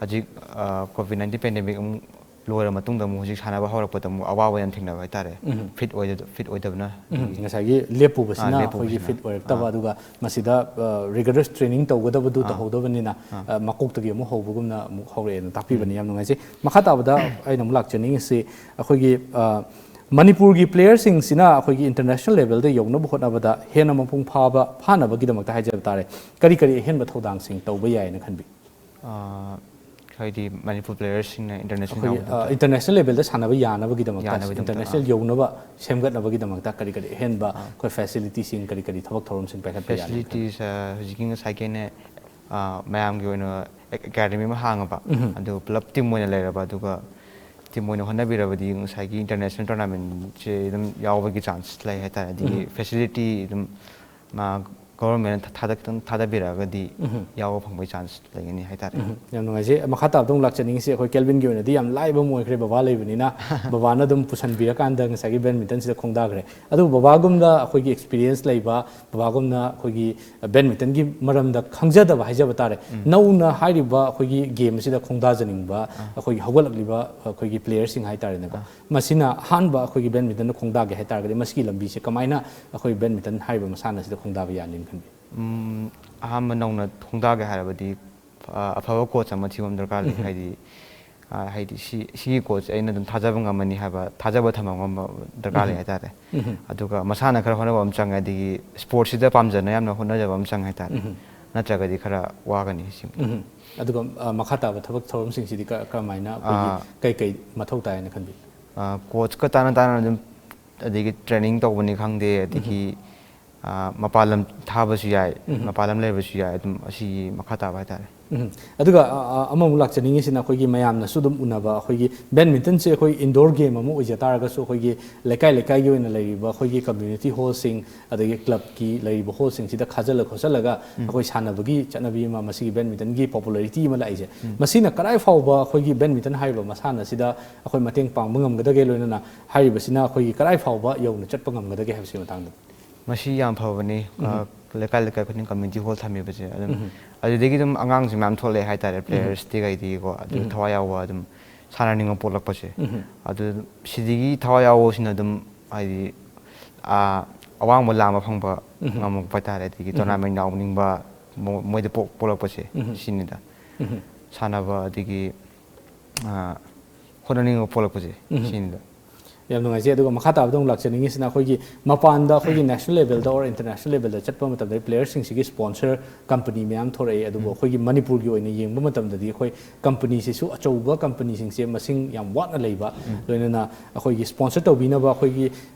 ꯍꯧꯖꯤꯛ, ꯑ, ꯀꯣꯚꯤꯗ ꯅꯥꯏꯟꯇꯤꯟ ꯄꯦꯟꯗꯦꯃꯤꯛ ꯑꯃꯨꯛ ꯂꯣꯏꯔ ꯃꯇꯨꯡꯗ ꯑꯃꯨꯛ ꯍꯧꯖꯤꯛ ꯁꯥꯟꯅꯕ ꯍꯧꯔꯛꯄꯗ ꯑꯃꯨꯛ ꯑꯋꯥꯕ ꯌꯥꯝ ꯊꯦꯡꯅꯕ ꯍꯥꯏꯇꯥꯔꯦ꯫ ꯐꯤꯠ ꯑꯣꯏꯗ-, ꯐꯤꯠ ꯑꯣꯏꯗꯕꯅ꯫ ꯎꯝ, ꯉꯁꯥꯏꯒꯤ ꯂꯦꯞꯄꯨꯕꯁꯤꯅ ꯑꯥ, ꯑꯩꯈꯣꯏꯒꯤ ꯂꯦꯞꯄꯨꯕꯁꯤꯅ꯫ ꯐꯤꯠ ꯑꯣꯏꯔꯛꯇꯕ, ꯑꯥ꯫ ꯑꯗꯨꯒ ꯃꯁꯤꯗ, ꯑ, ꯔꯤꯒꯔꯁ ꯇ꯭ꯔꯦꯅꯤꯡ ꯇꯧꯒꯗꯕꯗꯨ ꯑꯥ꯫ ꯇꯧꯍꯧꯗꯕꯅꯤꯅ, ꯑꯥ꯫ ꯑ, ꯃꯀꯣꯛꯇꯒꯤ ꯑꯃꯨꯛ ꯍꯧꯕꯒꯨꯝꯅ ꯑꯃꯨꯛ ꯍꯧꯔꯛꯑꯦꯅ ꯇꯥꯛꯄꯤꯕꯅꯤ꯫ ꯌꯥꯝ ꯅꯨꯡꯉꯥꯏꯖꯩ꯫ ꯃꯈꯥ ꯇꯥꯕꯗ ꯑꯩꯅ ꯑꯃꯨꯛ ꯂꯥꯛꯆꯅꯤꯡꯉꯤꯁꯤ ꯑꯩꯈꯣꯏꯒꯤ, ꯑ, ꯃꯅꯤꯄꯨꯔꯒꯤ ꯄ꯭ꯂꯦꯌꯔꯁꯤꯡꯁꯤꯅ ꯑꯩꯈꯣꯏꯒꯤ ꯏꯟꯇꯔꯅꯦꯁꯅꯦꯜ ꯂꯦꯚꯦꯜꯗ ꯌꯧꯅꯕ ꯍꯣꯠꯅꯕꯗ ꯍꯦꯟꯅ ꯃꯄꯨꯡ ꯐꯥꯕ ꯐꯥꯅꯕꯒꯤꯗꯃꯛꯇ ꯍꯥꯏꯖꯕ ꯇꯥꯔꯦ, ꯀꯔꯤ ꯀꯔꯤ ꯑꯍꯦꯟꯕ ꯊꯧꯗꯥꯡꯁꯤꯡ ꯇꯧꯕ ꯌꯥꯏꯅ ꯈꯟꯕꯤ? ꯑ, ꯍꯥꯏꯗꯤ ꯃꯅꯤꯄꯨꯔ ꯄ꯭ꯂꯦꯌꯔꯁꯤꯡꯅ ꯏꯟꯇꯔꯅꯦꯁꯅꯦꯜ ꯑꯩꯈꯣꯏꯒꯤ, ꯌꯥꯎꯕꯗ ꯑ, ꯏꯟꯇꯔꯅꯦꯁꯅꯦꯜ ꯂꯦꯚꯦꯜꯗ ꯁꯥꯟꯅꯕ ꯌꯥꯅꯕꯒꯤꯗꯃꯛꯇ, ꯌꯥꯅꯕꯒꯤꯗꯃꯛꯇ, ꯏꯟꯇꯔꯅꯦꯁꯅꯦꯜ ꯑꯥ꯫ ꯌꯧꯅꯕ ꯁꯦꯝꯒꯠꯅꯕꯒꯤꯗꯃꯛꯇ ꯀꯔꯤ ꯀꯔꯤ ꯑꯍꯦꯟꯕ ꯑꯩꯈꯣꯏ ꯐꯦꯁꯤꯂꯤꯇꯤꯁꯤꯡ, ꯀꯔꯤ ꯀꯔꯤ ꯊꯕꯛ ꯊꯧꯔꯝꯁꯤꯡ ꯄꯥꯏꯈꯠꯄ ꯌꯥꯅꯤ? ꯐꯦꯁꯤꯂꯤꯇꯤꯁ, ꯑ, ꯍꯧꯖꯤꯛꯀꯤ ꯉꯁꯥꯏꯒꯤ ꯑꯩꯅ, ꯑ, ꯃꯌꯥꯝꯒꯤ ꯑꯣꯏꯅ ꯑꯦ-, ꯑꯦꯀꯥꯗꯃꯤ ꯑꯃ ꯍꯥꯡꯉꯕ, ꯎꯝ꯫ ꯑꯗꯨ ꯄꯨꯂꯞ ꯇꯤꯝ ꯑꯣꯏꯅ ꯂꯩꯔꯕ, ꯑꯗꯨꯒ ꯇꯤꯝ ꯑꯣꯏꯅ ꯍꯣꯠꯅꯕꯤꯔꯕꯗꯤ ꯉꯁꯥꯏꯒꯤ ꯏꯟꯇꯔꯅꯦꯁꯅꯦꯜ ꯇꯣꯔꯅꯥꯃꯦꯟꯁꯦ ꯑꯗꯨꯝ ꯌꯥꯎꯕꯒꯤ ꯆꯥꯟꯁ ꯂꯩ ꯍꯥꯏꯇꯥꯔꯦ꯫ ꯑꯗꯒꯤ ꯎꯝ꯫ ꯐꯦꯁꯤꯂꯤꯇꯤ ꯑꯗꯨꯝ ꯃꯥ ꯒꯣꯚꯔꯟꯃꯦꯟꯅ ꯊꯥꯗ ꯈꯤꯇꯪ ꯊꯥꯗꯕꯤꯔꯛꯑꯒꯗꯤ ꯎꯝ꯫ ꯌꯥꯎꯕ ꯐꯪꯕꯒꯤ ꯆꯥꯟꯁ ꯂꯩꯒꯅꯤ ꯍꯥꯏꯇꯥꯔꯦ꯫ ꯎꯝ꯫ ꯌꯥꯝ ꯅꯨꯡꯉꯥꯏꯖꯩ꯫ ꯃꯈꯥ ꯇꯥꯕꯗ ꯑꯃꯨꯛ ꯂꯥꯛꯆꯅꯤꯡꯉꯤꯁꯦ ꯑꯩꯈꯣꯏ ꯀꯦꯜꯕꯤꯟꯒꯤ ꯑꯣꯏꯅꯗꯤ ꯌꯥꯝ ꯂꯥꯏꯕ ꯑꯃ ꯑꯣꯏꯈ꯭ꯔꯦ ꯕꯕꯥ ꯂꯩꯕꯅꯤꯅ꯫ ꯕꯕꯥꯅ ꯑꯗꯨꯝ ꯄꯨꯁꯟꯕꯤꯔꯀꯥꯟꯗ ꯉꯁꯥꯏꯒꯤ ꯕꯦꯗꯃꯤꯟꯇꯟꯁꯤꯗ ꯈꯣꯡꯗꯥꯈ꯭ꯔꯦ꯫ ꯑꯗꯨꯕꯨ ꯕꯕꯥꯒꯨꯝꯅ ꯑꯩꯈꯣꯏꯒꯤ ꯑꯦꯛꯁꯄꯤꯔꯤꯌꯦꯟꯁ ꯂꯩꯕ, ꯕꯕꯥꯒꯨꯝꯅ ꯑꯩꯈꯣꯏꯒꯤ ꯕꯦꯗꯃꯤꯟꯇꯟꯒꯤ ꯃꯔꯝꯗ ꯈꯪꯖꯗꯕ ꯍꯥꯏꯖꯕ ꯇꯥꯔꯦ, ꯎꯝ꯫ ꯅꯧꯅ ꯍꯥꯏꯔꯤꯕ ꯑꯩꯈꯣꯏꯒꯤ ꯒꯦꯝ ꯑꯁꯤꯗ ꯈꯣꯡꯗꯥꯖꯅꯤꯡꯕ ꯑꯥ꯫ ꯑꯩꯈꯣꯏꯒꯤ ꯍꯧꯒꯠꯂꯛꯂꯤꯕ ꯑꯩꯈꯣꯏꯒꯤ ꯄ꯭ꯂꯦꯌꯔꯁꯤꯡ ꯍꯥꯏꯇꯥꯔꯦꯅꯦꯀꯣ, ꯑꯥ꯫ ꯃꯁꯤꯅ ꯑꯍꯥꯟꯕ ꯑꯩꯈꯣꯏꯒꯤ ꯕꯦꯗꯃꯤꯟꯇꯟꯗ ꯈꯣꯡꯗꯥꯒꯦ ꯍꯥꯏꯇꯥꯔꯒꯗꯤ ꯃꯁꯤꯒꯤ ꯂꯝꯕꯤꯁꯦ ꯀꯃꯥꯏꯅ ꯑꯩꯈꯣꯏ ꯕꯦꯗꯃꯤꯟꯇꯟ ꯍꯥꯏꯔꯤꯕ ꯃꯁꯥꯟꯅ ꯑꯁꯤꯗ ꯈꯣꯡꯗꯥꯕ ꯌꯥꯅꯤꯅ ꯈꯟꯕꯤ? ꯎꯝ, ꯑꯍꯥꯟꯕ ꯅꯧꯅ ꯈꯣꯡꯗꯥꯒꯦ ꯍꯥꯏꯔꯕꯗꯤ, ꯑ, ꯑꯐꯕ ꯀꯣꯆ ꯑꯃ ꯊꯤꯕ ꯑꯃ ꯗꯔꯀꯥꯔ ꯂꯩ꯫ ꯎꯝ꯫ ꯍꯥꯏꯗꯤ, ꯑ, ꯍꯥꯏꯗꯤ ꯁꯤ, ꯁꯤꯒꯤ ꯀꯣꯆꯁꯦ ꯑꯩꯅ ꯑꯗꯨꯝ ꯊꯥꯖꯕ ꯉꯝꯃꯅꯤ ꯍꯥꯏꯕ ꯊꯥꯖꯕ ꯊꯝꯕ ꯉꯝꯕ ꯗꯔꯀꯥꯔ ꯂꯩ ꯎꯝ꯫ ꯍꯥꯏꯇꯥꯔꯦ꯫ ꯎꯝ꯫ ꯑꯗꯨꯒ ꯃꯁꯥꯅ ꯈꯔ ꯍꯣꯠꯅꯕ ꯑꯃ ꯆꯪꯉꯦ, ꯑꯗꯒꯤ ꯁ꯭ꯄꯣꯔꯠꯁꯤꯗ ꯄꯥꯝꯖꯅ ꯌꯥꯝꯅ ꯍꯣꯠꯅꯖꯕ ꯑꯃ ꯆꯪꯉꯦ ꯍꯥꯏꯇꯥꯔꯦ꯫ ꯎꯝ꯫ ꯅꯠꯇ꯭ꯔꯒꯗꯤ ꯈꯔ ꯋꯥꯒꯅꯤ ꯁꯤ꯫ ꯎꯝ꯫ ꯑꯗꯨꯒ, ꯑ, ꯃꯈꯥ ꯇꯥꯕ ꯊꯕꯛ ꯊꯧꯔꯝꯁꯤꯡꯁꯤꯗꯤ ꯀ-, ꯀꯔꯝꯍꯥꯏꯅ ꯑꯩꯈꯣꯏꯒꯤ ꯑꯥ꯫ ꯀꯩ ꯀꯩ ꯃꯊꯧ ꯇꯥꯏꯅ ꯈꯟꯕꯤ? ꯑ, ꯀꯣꯆꯀ ꯇꯥꯟꯅ ꯇꯥꯟꯅ ꯑꯗꯨꯝ, ꯑꯗꯒꯤ ꯇ꯭ꯔꯦꯅꯤꯡ ꯇꯧꯕꯅꯤ ꯈꯪꯗꯦ, ꯑꯗꯒꯤ, ꯎꯝ꯫ ꯑ, ꯃꯄꯥꯟ ꯂꯝ ꯊꯥꯕꯁꯨ ꯌꯥꯏ, ꯎꯝ꯫ ꯃꯄꯥꯟ ꯂꯝ ꯂꯩꯕꯁꯨ ꯌꯥꯏ, ꯑꯗꯨꯝ ꯑꯁꯤꯒꯤ ꯃꯈꯥ ꯇꯥꯕ ꯍꯥꯏꯇꯥꯔꯦ꯫ ꯎꯝ꯫ ꯑꯗꯨꯒ, ꯑ, ꯑ, ꯑꯃꯃꯨꯛ ꯂꯥꯛꯆꯅꯤꯡꯉꯤꯁꯤꯅ ꯑꯩꯈꯣꯏꯒꯤ ꯃꯌꯥꯝꯅꯁꯨ ꯑꯗꯨꯝ ꯎꯅꯕ ꯑꯩꯈꯣꯏꯒꯤ ꯕꯦꯗꯃꯤꯟꯇꯟꯁꯦ ꯑꯩꯈꯣꯏ ꯏꯟꯗꯣꯔ ꯒꯦꯝ ꯑꯃ ꯑꯣꯏꯖ ꯇꯥꯔꯒꯁꯨ ꯑꯩꯈꯣꯏꯒꯤ ꯂꯩꯀꯥꯏ ꯂꯩꯀꯥꯏꯒꯤ ꯑꯣꯏꯅ ꯂꯩꯔꯤꯕ ꯑꯩꯈꯣꯏꯒꯤ ꯀꯝꯃ꯭ꯌꯨꯅꯤꯇꯤ ꯍꯣꯜꯁꯤꯡ ꯑꯗꯒꯤ ꯀ꯭ꯂꯕꯀꯤ ꯂꯩꯔꯤꯕ ꯍꯣꯜꯁꯤꯡꯁꯤꯗ ꯈꯥꯖꯤꯜꯂ ꯈꯣꯠꯆꯜꯂꯒ ꯎꯝ꯫ ꯑꯩꯈꯣꯏ ꯁꯥꯟꯅꯕꯒꯤ ꯆꯠꯅꯕꯤ ꯑꯃ, ꯃꯁꯤꯒꯤ ꯕꯦꯗꯃꯤꯟꯇꯟꯒꯤ ꯄꯣꯄꯨꯂꯔꯤꯇꯤ ꯑꯃ ꯂꯥꯛꯏꯁꯦ, ꯎꯝ꯫ ꯃꯁꯤꯅ ꯀꯗꯥꯏ ꯐꯥꯎꯕ ꯑꯩꯈꯣꯏꯒꯤ ꯕꯦꯗꯃꯤꯟꯇꯟ ꯍꯥꯏꯔꯤꯕ ꯃꯁꯥꯟꯅ ꯑꯁꯤꯗ ꯑꯩꯈꯣꯏ ꯃꯇꯦꯡ ꯄꯥꯡꯕ ꯉꯝꯒꯗꯒꯦ, ꯂꯣꯏꯅꯅ ꯍꯥꯏꯔꯤꯕꯁꯤꯅ ꯑꯩꯈꯣꯏꯒꯤ ꯀꯗꯥꯏ ꯐꯥꯎꯕ ꯌꯧꯅ ꯆꯠꯄ ꯉꯝꯒꯗꯒꯦ ꯍꯥꯏꯕꯁꯤꯒꯤ ꯃꯇꯥꯡꯗ? ꯃꯁꯤ ꯌꯥꯝ ꯐꯕꯅꯤ꯫ ꯎꯝ꯫ ꯑ, ꯂꯩꯀꯥꯏ ꯂꯩꯀꯥꯏ ꯈꯨꯗꯤꯡ ꯀꯝꯃ꯭ꯌꯨꯅꯤꯇꯤ ꯍꯣꯜ ꯊꯝꯃꯤꯕꯁꯦ ꯑꯗꯨꯝ, ꯎꯝ꯫ ꯑꯗꯨꯗꯒꯤ ꯑꯗꯨꯝ ꯑꯉꯥꯡꯁꯦ ꯃꯌꯥꯝ ꯊꯣꯛꯂꯛꯑꯦ ꯍꯥꯏꯇꯥꯔꯦ, ꯎꯝ꯫ ꯄ꯭ꯂꯦꯌꯔꯁꯇꯤ ꯀꯩꯗꯤꯀꯣ, ꯑꯗꯨ ꯎꯝ꯫ ꯊꯋꯥꯏ ꯌꯥꯎꯕ ꯑꯗꯨꯝ ꯁꯥꯟꯅꯅꯤꯡꯕ ꯄꯣꯛꯂꯛꯄꯁꯦ꯫ ꯎꯝ꯫ ꯑꯗꯨ ꯁꯤꯗꯒꯤ ꯊꯋꯥꯏ ꯌꯥꯎꯕꯁꯤꯅ ꯑꯗꯨꯝ ꯍꯥꯏꯗꯤ, ꯑ, ꯑꯋꯥꯡꯕ ꯂꯥꯝꯕ ꯐꯪꯕ ꯎꯝ꯫ ꯉꯝꯃꯛꯄ ꯍꯥꯏꯇꯥꯔꯦ, ꯑꯗꯒꯤ ꯎꯝ꯫ ꯇꯣꯔꯅꯥꯃꯦꯟ ꯌꯥꯎꯅꯤꯡꯕ ꯃꯣ-, ꯃꯣꯏꯗ ꯄꯣꯛ-, ꯄꯣꯛꯂꯛꯄꯁꯦ ꯎꯝ꯫ ꯁꯤꯅꯤꯗ꯫ ꯎꯝ꯫ ꯁꯥꯟꯅꯕ ꯑꯗꯒꯤ, ꯑ, ꯍꯣꯠꯅꯅꯤꯡꯕ ꯄꯣꯛꯂꯛꯄꯁꯦ ꯎꯝ꯫ ꯁꯤꯅꯤꯗ꯫ ꯌꯥꯝ ꯅꯨꯡꯉꯥꯏꯖꯩ꯫ ꯑꯗꯨꯒ ꯃꯈꯥ ꯇꯥꯕꯗ ꯑꯃꯨꯛ ꯂꯥꯛꯆꯅꯤꯡꯉꯤꯁꯤꯅ ꯑꯩꯈꯣꯏꯒꯤ ꯃꯄꯥꯟꯗ ꯑꯩꯈꯣꯏꯒꯤ ꯅꯦꯁꯅꯦꯜ ꯂꯦꯚꯦꯜꯗ ꯑꯣꯔ ꯏꯟꯇꯔꯅꯦꯁꯅꯦꯜ ꯂꯦꯚꯦꯜꯗ ꯆꯠꯄ ꯃꯇꯝꯗ ꯄ꯭ꯂꯦꯌꯔꯁꯤꯡꯁꯤꯒꯤ ꯁ꯭ꯄꯣꯟꯁꯔ ꯀꯝꯄꯅꯤ ꯃꯌꯥꯝ ꯊꯣꯔꯛꯑꯦ, ꯑꯗꯨꯕꯨ ꯎꯝ꯫ ꯑꯩꯈꯣꯏꯒꯤ ꯃꯅꯤꯄꯨꯔꯒꯤ ꯑꯣꯏꯅ ꯌꯦꯡꯕ ꯃꯇꯝꯗꯗꯤ ꯑꯩꯈꯣꯏ ꯀꯝꯄꯅꯤꯁꯤꯁꯨ ꯑꯆꯧꯕ ꯀꯝꯄꯅꯤꯁꯤꯡꯁꯦ ꯃꯁꯤꯡ ꯌꯥꯝ ꯋꯥꯠꯅ ꯂꯩꯕ, ꯎꯝ꯫ ꯂꯣꯏꯅꯅ ꯑꯩꯈꯣꯏꯒꯤ ꯁ꯭ꯄꯣꯟꯁꯔ ꯇꯧꯕꯤꯅꯕ ꯑꯩꯈꯣꯏꯒꯤ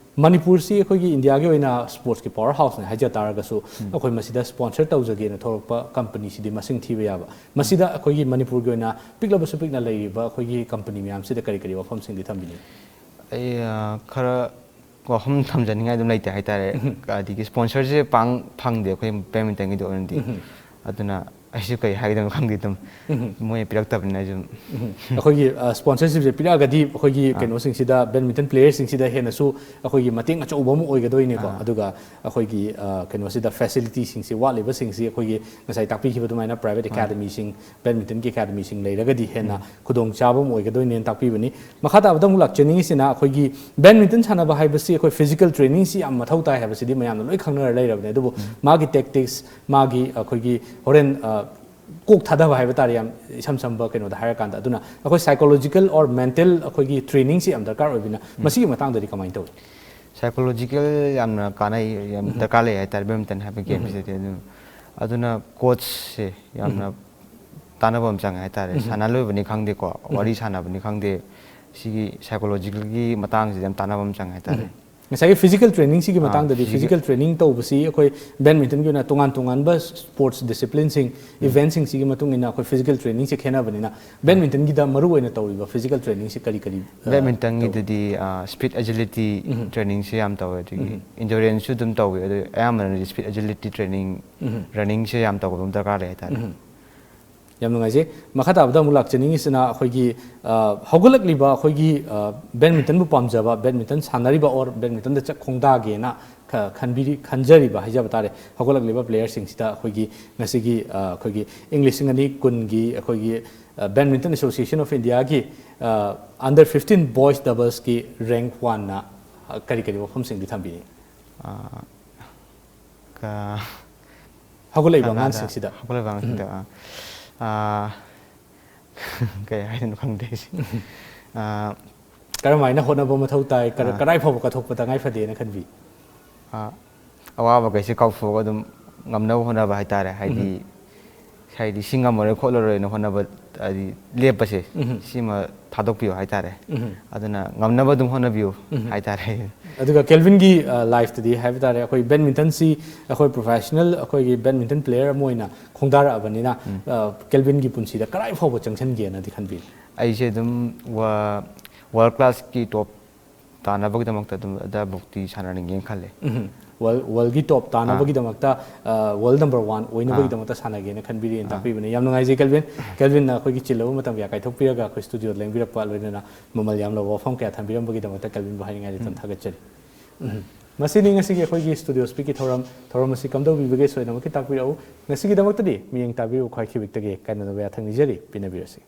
ꯃꯅꯤꯄꯨꯔꯁꯤ ꯑꯩꯈꯣꯏꯒꯤ ꯏꯟꯗꯤꯌꯥꯒꯤ ꯑꯣꯏꯅ ꯁ꯭ꯄꯣꯔꯠꯁꯀꯤ ꯄꯥꯋꯔ ꯍꯥꯎꯁꯅꯦ ꯍꯥꯏꯖ ꯇꯥꯔꯒꯁꯨ, ꯎꯝ꯫ ꯑꯩꯈꯣꯏ ꯃꯁꯤꯗ ꯁ꯭ꯄꯣꯟꯁꯔ ꯇꯧꯖꯒꯦꯅ ꯊꯣꯛꯂꯛꯄ ꯀꯝꯄꯅꯤꯁꯤꯗꯤ ꯃꯁꯤꯡ ꯊꯤꯕ ꯌꯥꯕ꯫ ꯃꯁꯤꯗ ꯑꯩꯈꯣꯏꯒꯤ ꯃꯅꯤꯄꯨꯔꯒꯤ ꯑꯣꯏꯅ ꯄꯤꯛꯂꯕꯁꯨ ꯄꯤꯛꯅ ꯂꯩꯔꯤꯕ ꯑꯩꯈꯣꯏꯒꯤ ꯀꯝꯄꯅꯤ ꯃꯌꯥꯝꯁꯤꯗ ꯀꯔꯤ ꯀꯔꯤ ꯋꯥꯐꯝꯁꯤꯡꯗꯤ ꯊꯝꯕꯤꯅꯤꯡꯉꯤ? ꯑꯩ, ꯑ, ꯈꯔ ꯋꯥꯐꯝ ꯊꯝꯖꯅꯤꯡꯉꯥꯏ ꯑꯗꯨꯝ ꯂꯩꯇꯦ ꯍꯥꯏꯇꯥꯔꯦ꯫ ꯑꯗꯒꯤ ꯁ꯭ꯄꯣꯟꯁꯔꯁꯦ ꯄꯥꯡ ꯐꯪꯗꯦ ꯑꯩꯈꯣꯏ ꯕꯦꯗꯃꯤꯟꯇꯟꯒꯤꯗꯤ ꯑꯣꯏꯅꯗꯤ꯫ ꯑꯗꯨꯅ ꯑꯩꯁꯨ ꯀꯩ ꯍꯥꯏꯒꯗꯕꯅꯣ ꯈꯪꯗꯦ ꯑꯗꯨꯝ꯫ ꯃꯣꯏꯅ ꯄꯤꯔꯛꯇꯕꯅꯤꯅ ꯑꯩꯁꯨ꯫ ꯑꯩꯈꯣꯏꯒꯤ ꯁ꯭ꯄꯣꯟꯁꯔꯁꯤꯞꯁꯦ ꯄꯤꯔꯛꯑꯒꯗꯤ ꯑꯩꯈꯣꯏꯒꯤ ꯀꯩꯅꯣꯁꯤꯡꯁꯤꯗ, ꯕꯦꯗꯃꯤꯟꯇꯟ ꯄ꯭ꯂꯦꯌꯔꯁꯤꯡꯁꯤꯗ ꯍꯦꯟꯅꯁꯨ ꯑꯩꯈꯣꯏꯒꯤ ꯃꯇꯦꯡ ꯑꯆꯧꯕ ꯑꯃ ꯑꯣꯏꯒꯗꯣꯏꯅꯦꯀꯣ꯫ ꯑꯗꯨꯒ ꯑꯩꯈꯣꯏꯒꯤ ꯀꯩꯅꯣꯁꯤꯗ ꯐꯦꯁꯤꯂꯤꯇꯤꯁꯤꯡꯁꯦ ꯋꯥꯠꯂꯤꯕꯁꯤꯡꯁꯤ ꯑꯩꯈꯣꯏꯒꯤ ꯉꯁꯥꯏ ꯇꯥꯛꯄꯤꯈꯤꯕ ꯑꯗꯨꯃꯥꯏꯅ ꯄ꯭ꯔꯥꯏꯚꯦꯠ ꯑꯦꯀꯥꯗꯃꯤꯁꯤꯡ, ꯕꯦꯗꯃꯤꯟꯇꯟꯒꯤ ꯑꯦꯀꯥꯗꯃꯤꯁꯤꯡ ꯂꯩꯔꯒꯗꯤ ꯍꯦꯟꯅ ꯈꯨꯗꯣꯡꯆꯥꯕ ꯑꯃ ꯑꯣꯏꯒꯗꯣꯏꯅꯦꯅ ꯇꯥꯛꯄꯤꯕꯅꯤ꯫ ꯃꯈꯥ ꯇꯥꯕꯗ ꯑꯃꯨꯛ ꯂꯥꯛꯆꯅꯤꯡꯉꯤꯁꯤꯅ ꯑꯩꯈꯣꯏꯒꯤ ꯕꯦꯗꯃꯤꯟꯇꯟ ꯁꯥꯟꯅꯕ ꯍꯥꯏꯕꯁꯤ ꯑꯩꯈꯣꯏ ꯐꯤꯖꯤꯀꯦꯜ ꯇ꯭ꯔꯦꯅꯤꯡꯁꯤ ꯌꯥꯝ ꯃꯊꯧ ꯇꯥꯏ ꯍꯥꯏꯕꯁꯤꯗꯤ ꯃꯌꯥꯝꯅ ꯂꯣꯏ ꯈꯪꯅꯔ ꯂꯩꯔꯕꯅꯦ꯫ ꯑꯗꯨꯕꯨ ꯃꯥꯒꯤ ꯇꯦꯛꯇꯤꯛꯁ, ꯃꯥꯒꯤ ꯑꯩꯈꯣꯏꯒꯤ ꯍꯣꯔꯦꯟ ꯀꯣꯛ ꯊꯥꯗꯕ ꯍꯥꯏꯕ ꯇꯥꯔꯦ, ꯌꯥꯝ ꯏꯁꯝ ꯁꯝꯕ ꯀꯩꯅꯣꯗ ꯍꯥꯏꯔꯀꯥꯟꯗ꯫ ꯑꯗꯨꯅ ꯑꯩꯈꯣꯏ psychological or mental ꯑꯩꯈꯣꯏꯒꯤ ꯇ꯭ꯔꯦꯅꯤꯡꯁꯤ ꯌꯥꯝ ꯗꯔꯀꯥꯔ ꯑꯣꯏꯕꯅ ꯃꯁꯤꯒꯤ ꯃꯇꯥꯡꯗꯗꯤ ꯀꯃꯥꯏꯅ ꯇꯧꯏ? ꯁꯥꯏꯀꯣꯂꯣꯖꯤꯀꯦꯜ ꯌꯥꯝꯅ ꯀꯥꯟꯅꯩ, ꯌꯥꯝ ꯗꯔꯀꯥꯔ ꯂꯩ ꯍꯥꯏꯇꯥꯔꯦ ꯕꯦꯗꯃꯤꯟꯇꯟ ꯍꯥꯏꯕ ꯒꯦꯝꯁꯤꯗꯤ꯫ ꯑꯗꯨꯝ ꯑꯗꯨꯅ ꯀꯣꯆꯁꯦ ꯌꯥꯝꯅ ꯇꯥꯟꯅꯕ ꯑꯃ ꯆꯪꯉꯦ ꯍꯥꯏꯇꯥꯔꯦ꯫ ꯁꯥꯟꯅ ꯂꯣꯏꯕꯅꯤ ꯈꯪꯗꯦꯀꯣ, ꯋꯥꯔꯤ ꯁꯥꯟꯅꯕꯅꯤ ꯈꯪꯗꯦ, ꯁꯤꯒꯤ ꯁꯥꯏꯀꯣꯂꯣꯖꯤꯀꯦꯜꯒꯤ ꯃꯇꯥꯡꯁꯤꯗ ꯌꯥꯝ ꯇꯥꯟꯅꯕ ꯑꯃ ꯆꯪꯉꯦ ꯍꯥꯏꯇꯥꯔꯦ꯫ ꯉꯁꯥꯏꯒꯤ ꯐꯤꯖꯤꯀꯦꯜ ꯇ꯭ꯔꯦꯅꯤꯡꯁꯤꯒꯤ ꯃꯇꯥꯡꯗꯗꯤ, ꯐꯤꯖꯤꯀꯦꯜ ꯇ꯭ꯔꯦꯅꯤꯡ ꯇꯧꯕꯁꯤ ꯑꯩꯈꯣꯏ ꯕꯦꯗꯃꯤꯟꯇꯟꯒꯤ ꯑꯣꯏꯅ ꯇꯣꯉꯥꯟ ꯇꯣꯉꯥꯟꯕ ꯁ꯭ꯄꯣꯔꯠꯁ ꯗꯤꯁꯤꯄ꯭ꯂꯤꯟꯁꯤꯡ, ꯏꯚꯦꯟꯠꯁꯤꯡꯁꯤꯒꯤ ꯃꯇꯨꯡ ꯏꯟꯅ ꯑꯩꯈꯣꯏ ꯐꯤꯖꯤꯀꯦꯜ ꯇ꯭ꯔꯦꯅꯤꯡꯁꯦ ꯈꯦꯠꯅꯕꯅꯤꯅ, ꯕꯦꯗꯃꯤꯟꯇꯟꯒꯤꯗ ꯃꯔꯨ ꯑꯣꯏꯅ ꯇꯧꯔꯤꯕ ꯐꯤꯖꯤꯀꯦꯜ ꯇ꯭ꯔꯦꯅꯤꯡꯁꯤ ꯀꯔꯤ ꯀꯔꯤ? ꯕꯦꯗꯃꯤꯟꯇꯟꯒꯤꯗꯗꯤ ꯁ꯭ꯄꯤꯠ ꯑꯦꯖꯤꯂꯤꯇꯤ ꯇ꯭ꯔꯦꯅꯤꯡꯁꯦ ꯌꯥꯝ ꯇꯧꯋꯦ, ꯑꯗꯒꯤ ꯏꯟꯗꯨꯔꯦꯟꯁꯁꯨ ꯑꯗꯨꯝ ꯇꯧꯋꯦ꯫ ꯑꯗꯨ ꯑꯌꯥꯝꯕꯅꯗꯤ ꯁ꯭ꯄꯤꯠ ꯑꯦꯖꯤꯂꯤꯇꯤ ꯇ꯭ꯔꯦꯅꯤꯡ, ꯔꯟꯅꯤꯡꯁꯦ ꯌꯥꯝ ꯇꯧꯕ ꯑꯃ ꯗꯔꯀꯥꯔ ꯂꯩ ꯍꯥꯏꯇꯥꯔꯦ꯫ ꯌꯥꯝ ꯅꯨꯡꯉꯥꯏꯖꯩ꯫ ꯃꯈꯥ ꯇꯥꯕꯗ ꯑꯃꯨꯛ ꯂꯥꯛꯆꯅꯤꯡꯉꯤꯁꯤꯅ ꯑꯩꯈꯣꯏꯒꯤ ꯍꯧꯒꯠꯂꯛꯂꯤꯕ ꯑꯩꯈꯣꯏꯒꯤ ꯕꯦꯗꯃꯤꯟꯇꯟꯕꯨ ꯄꯥꯝꯖꯕ, ꯕꯦꯗꯃꯤꯟꯇꯟ ꯁꯥꯟꯅꯔꯤꯕ or ꯕꯦꯗꯃꯤꯟꯇꯟꯗ ꯆꯠ ꯈꯣꯡꯗꯥꯒꯦꯅ ꯈꯟꯕꯤꯔꯤ, ꯈꯟꯖꯔꯤꯕ ꯍꯥꯏꯖꯕ ꯇꯥꯔꯦ, ꯍꯧꯒꯠꯂꯛꯂꯤꯕ ꯄ꯭ꯂꯦꯌꯔꯁꯤꯡꯁꯤꯗ ꯑꯩꯈꯣꯏꯒꯤ ꯉꯁꯤꯒꯤ ꯑꯩꯈꯣꯏꯒꯤ ꯏꯪ ꯂꯤꯁꯤꯡ ꯑꯅꯤ ꯀꯨꯟꯒꯤ ꯑꯩꯈꯣꯏꯒꯤ Badminton Association of Indiaꯒꯤ under fifteen boys doublesꯀꯤ rank oneꯅ ꯀꯔꯤ ꯀꯔꯤ ꯋꯥꯐꯝꯁꯤꯡꯗꯤ ꯊꯝꯕꯤꯅꯤ? ꯍꯧꯒꯠꯂꯛꯏꯕ ꯑꯉꯥꯡꯁꯤꯡꯁꯤꯗ꯫ ꯍꯧꯒꯠꯂꯛꯏꯕ ꯑꯉꯥꯡꯁꯤꯡꯗ꯫ ꯀꯩ ꯍꯥꯏꯗꯣꯏꯅꯣ ꯈꯪꯗꯦ ꯑꯩꯁꯦ꯫ ꯀꯔꯝꯍꯥꯏꯅ ꯍꯣꯠꯅꯕ ꯃꯊꯧ ꯇꯥꯏ? ꯀꯗꯥꯏ ꯐꯥꯎꯕ ꯀꯠꯊꯣꯛꯄ ꯇꯉꯥꯏ ꯐꯗꯦꯅ ꯈꯟꯕꯤ? ꯑꯋꯥꯕꯈꯩꯁꯦ ꯀꯥꯎꯊꯣꯛꯑꯒ ꯑꯗꯨꯝ ꯉꯝꯅꯕ ꯍꯣꯠꯅꯕ ꯍꯥꯏꯇꯥꯔꯦ꯫ ꯍꯥꯏꯗꯤ ꯍꯥꯏꯗꯤ ꯁꯤ ꯉꯝꯃꯔꯣꯏ ꯈꯣꯠꯂꯔꯣꯏꯅ ꯍꯣꯠꯅꯕ, ꯍꯥꯏꯗꯤ ꯂꯦꯞꯄꯁꯦ ꯁꯤꯃ ꯊꯥꯗꯣꯛꯄꯤꯌꯨ ꯍꯥꯏꯇꯥꯔꯦ꯫ ꯑꯗꯨꯅ ꯉꯝꯅꯕ ꯑꯗꯨꯝ ꯍꯣꯠꯅꯕꯤꯌꯨ ꯍꯥꯏꯇꯥꯔꯦ꯫ ꯑꯗꯨꯒ ꯀꯦꯜꯚꯤꯟꯒꯤ ꯂꯥꯏꯐꯇꯗꯤ ꯍꯥꯏꯕ ꯇꯥꯔꯦ, ꯑꯩꯈꯣꯏ ꯕꯦꯗꯃꯤꯟꯇꯟꯁꯤ ꯑꯩꯈꯣꯏ ꯄ꯭ꯔꯣꯐꯦꯁꯅꯦꯜ ꯑꯩꯈꯣꯏꯒꯤ ꯕꯦꯗꯃꯤꯟꯇꯟ ꯄ꯭ꯂꯦꯌꯔ ꯑꯃ ꯑꯣꯏꯅ ꯈꯣꯡꯗꯥꯔꯛꯑꯕꯅꯤꯅ, ꯀꯦꯜꯚꯤꯟꯒꯤ ꯄꯨꯟꯁꯤꯗ ꯀꯗꯥꯏ ꯐꯥꯎꯕ ꯆꯪꯁꯤꯟꯒꯦꯅꯗꯤ ꯈꯟꯕꯤ? ꯑꯩꯁꯦ ꯑꯗꯨꯝ ꯋꯥꯔꯜ ꯀ꯭ꯂꯥꯁꯀꯤ ꯇꯣꯞ ꯇꯥꯟꯅꯕꯒꯤꯗꯃꯛꯇ ꯑꯗꯨꯝ ꯑꯗꯨꯕꯨꯛꯇꯤ ꯁꯥꯟꯅꯅꯤꯡꯉꯦꯅ ꯈꯜꯂꯦ꯫ ꯎꯝ꯫ World, world ꯒꯤ top ꯇꯥꯅꯕꯒꯤꯗꯃꯛꯇ, ꯑ, world number one ꯑꯣꯏꯅꯕꯒꯤꯗꯃꯛꯇ ꯁꯥꯟꯅꯒꯦꯅ ꯈꯟꯕꯤꯔꯦꯅ ꯇꯥꯛꯄꯤꯕꯅꯦ꯫ ꯌꯥꯝ ꯅꯨꯡꯉꯥꯏꯖꯩ ꯀꯦꯜꯚꯤꯟ꯫ ꯀꯦꯜꯚꯤꯟꯅ ꯑꯩꯈꯣꯏꯒꯤ ꯆꯤꯜꯂꯕ ꯃꯇꯝ ꯀꯌꯥ ꯀꯥꯏꯊꯣꯛꯄꯤꯔꯒ ꯑꯩꯈꯣꯏ studio ꯗ ꯂꯦꯡꯕꯤꯔꯛꯄ, ꯂꯣꯏꯅꯅ ꯃꯃꯜ ꯌꯥꯝꯂꯕ ꯋꯥꯐꯝ ꯀꯌꯥ ꯊꯝꯕꯤꯔꯝꯕꯒꯤꯗꯃꯛꯇ ꯀꯦꯜꯚꯤꯟꯕꯨ ꯍꯥꯏꯅꯤꯡꯉꯥꯏ ꯂꯩꯇꯅ ꯊꯥꯒꯠꯆꯔꯤ꯫ ꯎꯝ꯫ ꯃꯁꯤꯅꯤ ꯉꯁꯤꯒꯤ ꯑꯩꯈꯣꯏꯒꯤ Studio Speak ꯀꯤ ꯊꯧꯔꯝ꯫ ꯊꯧꯔꯝ ꯑꯁꯤ ꯀꯝꯗꯧꯕꯤꯕꯒꯦ ꯁꯣꯏꯗꯅꯃꯛꯀꯤ ꯇꯥꯛꯄꯤꯔꯛꯎ꯫ ꯉꯁꯤꯒꯤꯗꯃꯛꯇꯗꯤ ꯃꯤꯠꯌꯦꯡ ꯇꯥꯕꯤꯔꯤꯕ ꯈ꯭ꯋꯥꯏ ꯈꯤꯕꯤꯛꯇꯒꯤ ꯀꯥꯏꯅꯅꯕ ꯌꯥꯊꯪ ꯅꯤꯖꯔꯤ꯫ ꯄꯦꯟꯅꯕꯤꯔꯁꯤ꯫